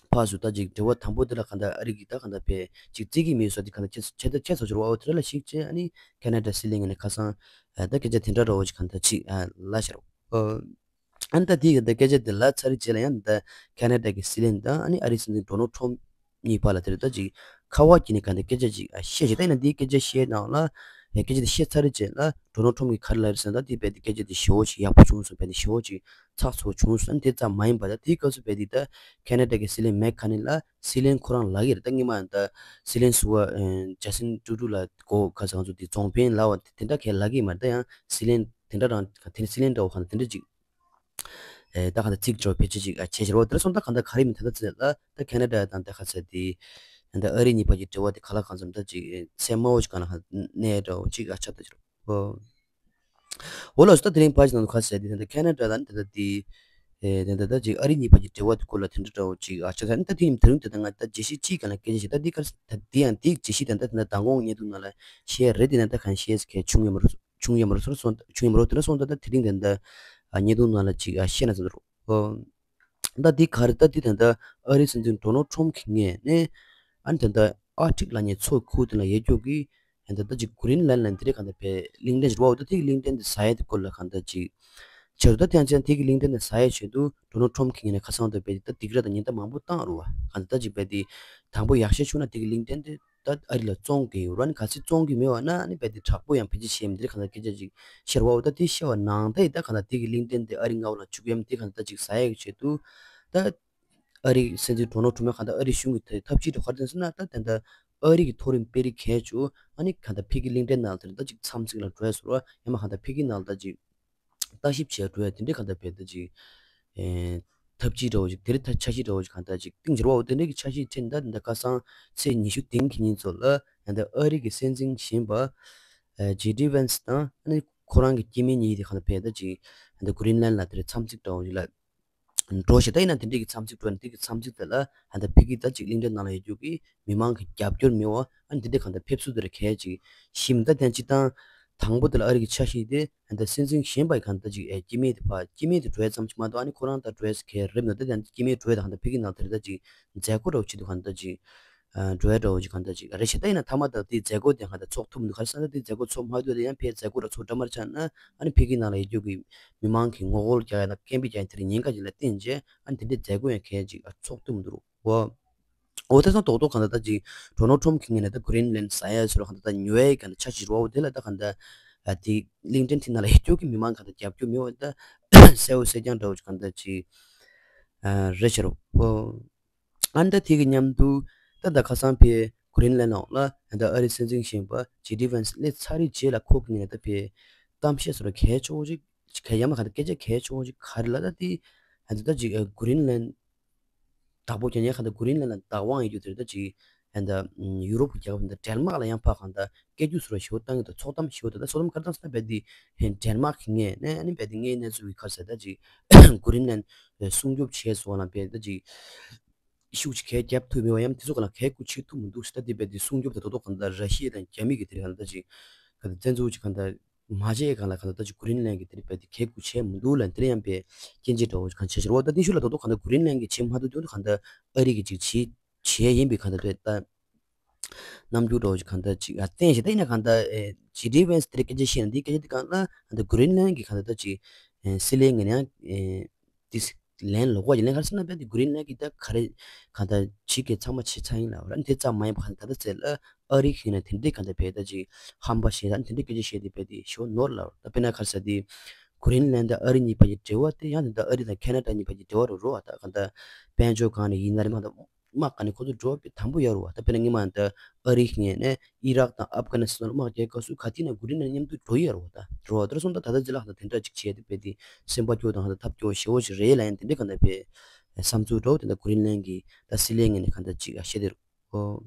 ཕར་ཚུར་ད་ཅིག་འབྲེལ་བ་དམ་པོ་འདི་ལ་གང་ལྟར་ཨ་རི་གིས་ད་གང་ལྟར་ཕེ་ཅིག་བརྩི་གི་མེད་ཟེར་དེ་གང་ལྟར་ཁྱེད་ཁྱེད་ཁྱེད་ཚོ་ཚོར་བ་འོ་དེ་འདྲ་ལ་གཞིགས་བྱས་ཨ་ནི་ཁེ་ན་ཌ་སྲིད་བློན་ངོས་ནས་ཁ་སང་ཨ་ད་སྐད་ཆ་དེ་འདྲ་འདྲ་བོ་ཅིག་གང་ལྟར་ཅིག་ཨ་ལབ་ཤག་རོ། ཨ་ནི་ད་དེ་གི་ད་སྐད་ཆ་དེ་ལབ་ཚར་རྗེས་ལ་ཡང་ད་ཁེ་ན་ཌ་གི་སྲིད་བློན་དང་ཨ་ནི་ཨ་རིའི་སྲིད་འཛིན་ཌོ་ནལ་ཁྲོམ་གཉིས་བར་ལ་དེ་རེད་ད་ཅིག་ཁ་པར་བརྒྱུད་ནས་གང་ལྟར་སྐད་ཆ་ཅིག་ཨ་བཤད་བྱས་ད་ཡིན་ན་འདིའི་སྐད་ཆ་བཤད་སྟངས་ལ་ཡང་སྐད་ཆ་དེ་བཤད་ཚར་རྗེས་ལ་ཌོ་ནལ་ཁྲོམ་གྱིས་ག་རེ་ལབ་རེད་ཟེར་ན་ད་དེ་རྦད་དེ་སྐད་ཆ་དེ་ཞེ་བོ་ཅིག་ཡག་པོ་བྱུང་སོང་། རྦད་དེ་ཞེ་བོ་ཅིག་ཚགས་ཚུད་བྱུང་སོང་། ཨ་ནི་དེ་ཙམ་མ་ཡིན་པ་ད་དེའི་སྐབས་སུ་རྦད་དེ་ད་ཁེ་ན་ཌ་གི་སྲིད་བློན་མེག་ཁ་ནི་ལ་སྲིད་བློན་ཁོ་རང་ལབ་ཀྱི་རེད། ད་སྔོན་མ་ད་སྲིད་བློན་ཟུར་པ་ཇ་སིན་ཀྲུ་ཀྲུ་ལ་གོ་ག་ཟེར་ང་ཚོ་དེ་རྫོང་དཔོན་ལབ་པ་དེ་འདྲ་གས་ལབ་ཀྱི་མ་རེད། ད་ཡང་སྲིད་བློན་དེ་འདྲ་རང་དེ་སྲིད་བློན་འདྲ་བོ་གང་དེ་འདྲ་ཅིག་ཨེ་ད་གང་ལྟར་ཚིག་འདྲ་བོ་བེད་སྤྱོད་ཅིག་ཨ་བྱས་ཤག་རོ། དེ་སོང་ད་གང་ལྟར་ག་རེ་མིན་ད་ལྟ་ཚེ་ལ་ད་ཁེ་ན་ཌ་དང་ད་ག་ཚད་དེ་ད་ཨ་རི་གཉིས་བར་གྱི་འབྲེལ་བ་དེ་ག་ལ་གང་འཚམ་ད་ཅིག་ཚད་དམའ་བོ་ཅིག་གང་ལ་གང་གནས་འདྲ་བོ་ཅིག་ཨ་ཆགས་ད་ཅིག་རོ། འོ་ལགས་སོ། ད་དེ་རིང་ཕར་ཅིག་ནང་དུ་ག་ཚད་དེ་ད་ཁེ་ན་ཌ་དང་ད་ད་དེ་ཨེ་ད་ད་ད་ཅིག་ཨ་རི་གཉིས་བར་གྱི་འབྲེལ་བ་དེ་སྐོར་ལ་དེ་འདྲ་འདྲ་བོ་ཅིག་ཨ་ཆགས་ད་ནི་ད་དེ་ཡིན་དེ་རིང་དེ་ད་ང་ད་རྒྱས་བཤད་ཅིག་གང་ལ་སྐད་ཆ་ཞིག་ད་དེ་ག་ད་དེ་ཡང་དེ་རྒྱས་བཤད་ད་ད་ད་མདང་དགོང་བརྙན་ཐུང་ནང་ལ་བཤད་རེད། དེ་ན་ད་གང་བཤད་ཟེར་མཁན་བྱུང་ཡོད་མ་རེད། བྱུང་ཡོད་མ་རེད་ཟེར་སོང་། བྱུང་ཡོད་མ་རེད། དེ་འདྲ་སོང་ད་ད་དེ་རིང་དེ་འདྲ་ ཨ་བརྙན་ཐུང་ནང་ལ་ཅིག་ཨ་བཤད་ན་ཚར་འདུག་ཨོ། ད་འདི་ག་རེ་ད་འདི་ད་ལྟ་ཨ་རིའི་སྲིད་འཛིན་ཌོ་ནལ་ཊམ་གྱི་ངོས་ནས་ཨ་ནི་ད་ལྟ་ཨར་ཀ་ཊིག་ལབ་མཁན་མཚོ་ཁུག་དེ་ལ་ཡོད་རྒྱུ་གི་ཨ་ནི་ད་ལྟ་ཅིག་གྷི་རིན་ལན་ལ་འདི་རེད་གང་ལྟར་བས་གླིང་ཕྲན་ཅིག་རེད་བ། འོ་ད་དེ་གི་གླིང་ཕྲན་དེ་ཟ་ཡས་དེ་སྐོར་ལ་གང་ལྟར་ཅིག་བྱས་འདུག་ད་ཐེངས་ཅན་དེ་གི་གླིང་ཕྲན་དེ་ཟ་ཡས་ཆེད་དུ་ཌོ་ནལ་ཊམ་གྱི་ངོས་ནས་ཁ་སང་དུ་བས་ད་སྡིགས་ར་དང་ཉེན་བརྡ་མང་པོ་བཏང་རུ་བ། གང་ལྟར་ད་ཅིག་བས་དེ་དང་པོ་ཡག་ཤོས་བྱུང་ན་དེ་གི་གླིང་ཕྲན་དེ་ད་ཨ་རི་ལ་བཙོང་གི་ཡོད་ར། ནི་གལ་སྲིད་བཙོང་གི་མེད་བ་ན་ནི་བས་དེ་དྲག་པོ་ཡང་ཕལ་ཆེར་ཤེས་མི་འདིར་གང་ལྟར་སྐད་ཆ་ཅིག་ཤར་བ། འོ་ད་དེ་ཤར་བ་ནང་ད་ཡི་ད་གང་ལྟར་དེ་གི་གླིང་ཕྲན་དེ་ཨ་རི་མངའ་ལ་བཅུག་ཡམ་དེ་གང་ལྟར་ཅིག་ཟ་ཡས་ཆེད་དུ་ད་ཨ་རི་སྲིད་འཛིན་ཌོ་ནལ་ཊམ་གང་ལྟར་ཨ་རི་གཞུང་གི་ཐབས་ཇུས་དེ་ག་རེ་ཟེར་ན་ད་དེ་འདྲ་ཨ་རི་གི་མཐོ་རིམ་དཔོན་རིགས་གལ་ཆེ་ཨ་ནི་གང་ལྟར་ཕ་གི་གླིང་ཕྲན་ནང་ལ་དེ་འདྲ་ཅིག་འཚམས་གཟིགས་ལ་འགྲོ་ཡས་བཟོ་འདྲ་ཡང་མ་གང་ལྟར་ཕ་གི་ནང་ལ་ད་ཅིག་ལྟ་ཞིབ་བྱས་འགྲོ་ཡ་དེ་འདྲའི་གང་ལྟར་བས་ད་ཅིག་ཨེ་ཐབས་ཇུས་འདྲ་བོ་ཅིག་དེ་རིང་ད་འཆར་གཞི་འདྲ་བོ་ཅིག་གང་ལྟར་ཅིག་བཏིང་ཟེར་བའོ། དེ་འདྲའི་གི་འཆར་གཞི་ཁྲིད་ད་ད་ཁ་སང་ཚེས་ཉི་ཤུ་རྩ་བདུན་གི་ཉིན་ཚོ་ལ་ད་ཨ་རི་གི་སྲིད་འཛིན་གཞོན་པ་ཨེ་ཇེ་ཌི་ཝན་སི་དང་ཨ་ནི་ཁོ་རང་གི་སྐྱེ་དམན་གཉིས་དེ་གང་ལྟར་བས་ད་ཅིག་ད་གྷི་རིན་ལན་ལ་དེར་འཚམས་གཟིགས་འདྲ་བོ་ཅིག་ལ་འགྲོ་ཞེས་ད་ཡིན་ན་དེ་འདྲའི་གི་འཚམས་གཟིགས་འགྲོ་ནས་དེ་གི་འཚམས་གཟིགས་དེ་ལ་ད་ཕ་གི་ད་ཅིག་གླིང་ཕྲན་ནང་ལ་ཡོད་རྒྱུ་གི་མི་མང་གི་རྒྱབ་སྐྱོར་མེད་བ། ཨ་ནི་དེ་འདྲའི་གང་ལྟར་ཕེབས་བསུ་དེར་གལ་ཅིག་ཞིམ་ད་དེ་སྤྱི་བཏང་དང་པོ་དེ་ལ་ཨ་རི་གི་འཆར་གཞི་དེ་ད་སྲིད་འཛིན་གཞོན་པ་གང་ལྟར་ཅིག་ཨེ་སྐྱེ་དམན་དེ་ཕ་སྐྱེ་དམན་དེ་འགྲོ་ཡ་ཙམ་ཞིག་མ་གཏོགས་ཨ་ནི་ཁོ་རང་ད་འགྲོ་ཡ་གལ་རེད་མི་འདུག་ད་དེ་སྐྱེ་དམན་འགྲོ་ཡ་ད་གང་ལྟར་ཕ་གི་ནང་དེར་ད་ཅིག་མཛད་སྒོ་འདྲ་བོ་ཅིག་འདུག་གང་ལྟར་ཅིག་ཨ་འགྲོ་ཡ་འདྲ་བོ་ཅིག་གང་ལྟར་ཅིག་རེད་ཤག་ད་ཡིན་ན་མཐའ་མ་ད་དེ་མཛད་སྒོ་དེ་གང་ལྟར་ཚོགས་ཐུབ་མི་འདུག་ག་རེ་ཟེར་ན་དེ་མཛད་སྒོ་ཚོགས་མ་ཐུབ་དེ་ཡང་ཕའི་མཛད་སྒོ་འདྲ་ཚོགས་འདྲ་མར་ཆགས་ན་ཨ་ནི་ཕ་གི་ནང་ལ་ཡོད་རྒྱུ་གི་མི་མང་གི་ངོ་རྒོལ་རྒྱག་ཡ་དང་སྐད་འབོད་རྒྱག་ཡ་དེར་ཉེན་ཁ་ཅིག་ལ་བརྟེན་རྗེས་ཨ་ནི་དེ་འདྲའི་མཛད་སྒོ་ཡང་གལ་ཅིག་ཨ་ཚོགས་ཐུབ་མི་འདུག་འོ། འོ་ད་སང་རྡོག་རྡོག་གང་ལྟར་ད་ཅིག་ཌོ་ནལ་ཊམ་གི་ངོས་ནས་ད་གྷི་རིན་ལན་ཟ་ཡ་ཟེར་བ་གང་ལྟར་ད་ཉོ་ཡ་གང་ལྟར་འཆར་གཞི་རེད་བ། འོ་དེ་ལ་ད་གང་ལྟར་ཨ་དེ་གླིང་ཕྲན་དེ་ནང་ལ་ཡོད་རྒྱུ་གི་མི་མང་གང་ལྟར་རྒྱབ་སྐྱོར་མེད་བ། ད་གསལ་བོ་གསལ་རྐྱང་འདྲ་བོ་ཅིག་གང་ལྟར་ཅིག་ཨ་རེད་ཤག་རོ། འོ། ཨ་ནི་ད་དེ་གི་མཉམ་དུ་ད་ད་ཁ་སང་ཕའི་གྷི་རིན་ལན་ནང་ལ་ད་ཨ་རིའི་སྲིད་འཛིན་གཞོན་པ་ཇེ་ཌི་ཝན་སི་སླེབས་ཚར་རེད་རྗེས་ལ་ཁོ་གི་ངོས་ནས་ད་ཕའི་གཏམ་བཤད་སོགས་གལ་ཆེ་བོ་ཅིག་གལ་ཡ་མ་གང་ལྟར་སྐད་ཆ་གལ་ཆེ་བོ་ཅིག་ག་རེ་ལ་ད་དེ་ད་ད་ཅིག་གྷི་རིན་ལན་བདག་པོ་རྒྱག་མཁན་གང་ལྟར་གྷི་རིན་ལན་ལ་བདག་དབང་ཡོད་རྒྱུ་དེ་རེད། ད་ཅིག་ད་ཡུ་རོབ་ཀྱི་རྒྱལ་ཁབ་ད་ཌེན་མག་ལ་ཡང་ཕར་གང་ལྟར་སྐད་སྒྱུར་སོགས་ཞུ་བཏང་གི་འདུག་ཚོགས་གཏམ་ཞུ་ད་ད་ཚོགས་གཏམ་ག་རེ་བཏང་ཟེར་ན་བས་དེ་ཌེན་མག་གི་ངོས་ནས་ཨ་ནི་བས་དེ་ངའི་གནས་ཚུལ་གི་ཁ་ཟེར་ད་ཅིག་གྷི་རིན་ལན་སྲུང་སྐྱོབ་བྱས་སོང་ལ་བས་ད་ཅིག་ཤུགས་ཆེ་རྒྱབ་ཐུབ་མེད་པ་ཡང་དེ་ཚོ་གང་ལ་གལ་ཁུ་ཆེ་ཐུབ་མི་འདུག་ཟེར། ད་དེ་བས་དེ་སྲུང་སྐྱོབ་དང་ད་དོ་གང་ལྟར་ར་ཤི་ཡ་དང་རྒྱ་མི་གི་དེ་རིང་གང་ལྟར་ཅིག་གང་ལྟར་བཙན་འཛུལ་ཅིག་གང་ལྟར་མ་བྱས་གང་ལ་གང་ལྟར་ཅིག་གྷི་རིན་ལན་གི་དེ་རིང་བས་དེ་གལ་ཁུ་ཆེ་མི་འདུག་ལ་དེ་རིང་ཡང་བས་སྐྱོན་ཅིག་འདྲ་བོ་གང་ཆེ་ཆེ་རོ། ད་དེ་ཤུ་ལ་ད་དོ་གང་ལྟར་གྷི་རིན་ལན་གི་བྱེད་མ་ཐུབ་དུས་གང་ལྟར་ཨ་རི་གི་ཅིག་བྱེད་བྱེད་ཡིན་པའི་གང་ལྟར་བས་ད་རྣམ་འགྱུར་འདྲ་བོ་ཅིག་གང་ལྟར་ཅིག་ཨ་བསྟན་ཞེ་ད་ཡིན་ན་གང་ལྟར་ཇེ་ཌི་ཝན་སི་དེ་རིང་སྐད་ཆ་བཤད་ན་དེ་སྐད་ཆ་དེ་གང་ལ་གང་ལྟར་གྷི་རིན་ལན་གི་གང་ལྟར་ད་ཅིག་སྲིད་བློན་ངོས་ནས་ཡང་དེ། ལན་ལོག་པ་ཡིན་ལན་ག་རེ་ཟེར་ན་བས་དེ་གྷི་རིན་ལན་གི་ད་ག་རེ་གང་ལྟར་ཇི་སྐད་ཚང་མ་བྱས་ཚར་ཡིན་ལབ་ར། དེ་ཙམ་མ་ཡིན་པ་གང་ལྟར་ད་ལྟ་ཚེ་ལ་ཨ་རི་གི་ནས་དེ་འདྲའི་གང་ལྟར་བས་ད་ཅིག་ཧམ་པ་བཤད་ད་དེ་འདྲའི་སྐད་ཆ་བཤད་དེ་བས་དེ་ཞོ་ནོར་ལབ་ར། ད་དཔེར་ན་ག་རེ་ཟེར་དེ་གྷི་རིན་ལན་དང་ཨ་རི་གཉིས་བར་གྱི་འབྲེལ་བ་དེ་ཡང་དེ་ད་ཨ་རི་དང་ཁེ་ན་ཌ་གཉིས་བར་གྱི་འབྲེལ་བ་རུ་རོ་བ། ད་གང་ལྟར་དཔལ་འབྱོར་སྒང་ནས་ཡིན་ན་རེད་མ་གཏོགས་དམག་སྒང་ནས་ཁོ་ཚོ་འགྲོ་བ་དང་པོ་ཡོད་རེད་བ། ད་དཔེར་ན་སྔོན་མ་ད་ཨ་རི་གི་ངོས་ནས་ཨི་རག་དང་ཨབ་གྷ་ནི་སི་ཐན་དམག་རྒྱག་སྐབས་སུ་ག་དུས་ན་གྷི་རིན་ལན་མཉམ་དུ་འགྲོ་ཡི་ཡོད་རེད་བ། ད་འགྲོ་བ་དེར་སོང་ད་ད་ལྟ་ཅི་ལ་ད་དེ་འདྲ་ཅིག་བྱས་ཏེ་བས་དེ་སེམས་པ་སྐྱོ་དང་ད་ཐབས་སྐྱོ་ཞེ་བོ་ཞིག་རེད་ལ་ཡང་དེ་འདྲ་ག་འདྲ་བས་བསམ་ཚུལ་འདྲ་བོ་དེ་འདྲ་གྷི་རིན་ལན་གི་ད་སྲིད་བློན་ངོས་ནས་ག་འདྲ་ཅིག་བཤད་དེ་རེད། ཨོ།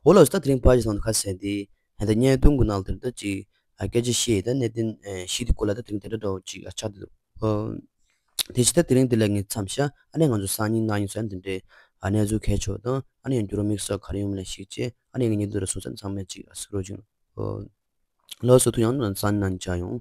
འོ་ལགས་སོ། ད་དེ་རིང་ཕར་ཞིག་སོང་ད་ཁ་གསལ་དེ་ད་བརྙན་ཐུང་གི་ནང་དེར་ད་ཅིག་སྐད་ཆ་བཤད་ད་གནད་དོན་ཞིག་དེ་སྐོར་ལ་ད་དེ་རིང་དེ་འདྲ་འདྲ་བོ་ཅིག་ཆགས་བསྡད་འདུག་ཨོ། དེ་ཕྱི་ད་དེ་རིང་འདི་ལ་ངས་མཚམས་བཞག་ཨ་ནི་ང་ཚོ་སང་ཉིན་གནངས་ཉིན་སོགས་འདི་འདྲའི་ཨ་གནས་ཚུལ་གལ་ཆེ་བ་དང་ཨ་ནི་ཡང་འགྱུར་བ་དམིགས་བསལ་ག་རེ་ཡོང་མིན་ལ་གཞིགས་བྱས་ཨ་ནི་ཡང་ངས་བརྙན་ཐུང་འདི་ལ་སོང་ཙང་ཚང་མས་ཅིག་ཨ་གཟིགས་རོགས་གྱིས། ཨོ། ལགས་སོ། ཐུགས་ཡང་གནང་། སང་ཉིན་གནངས་ཉིན་མཇལ་ཡོང་།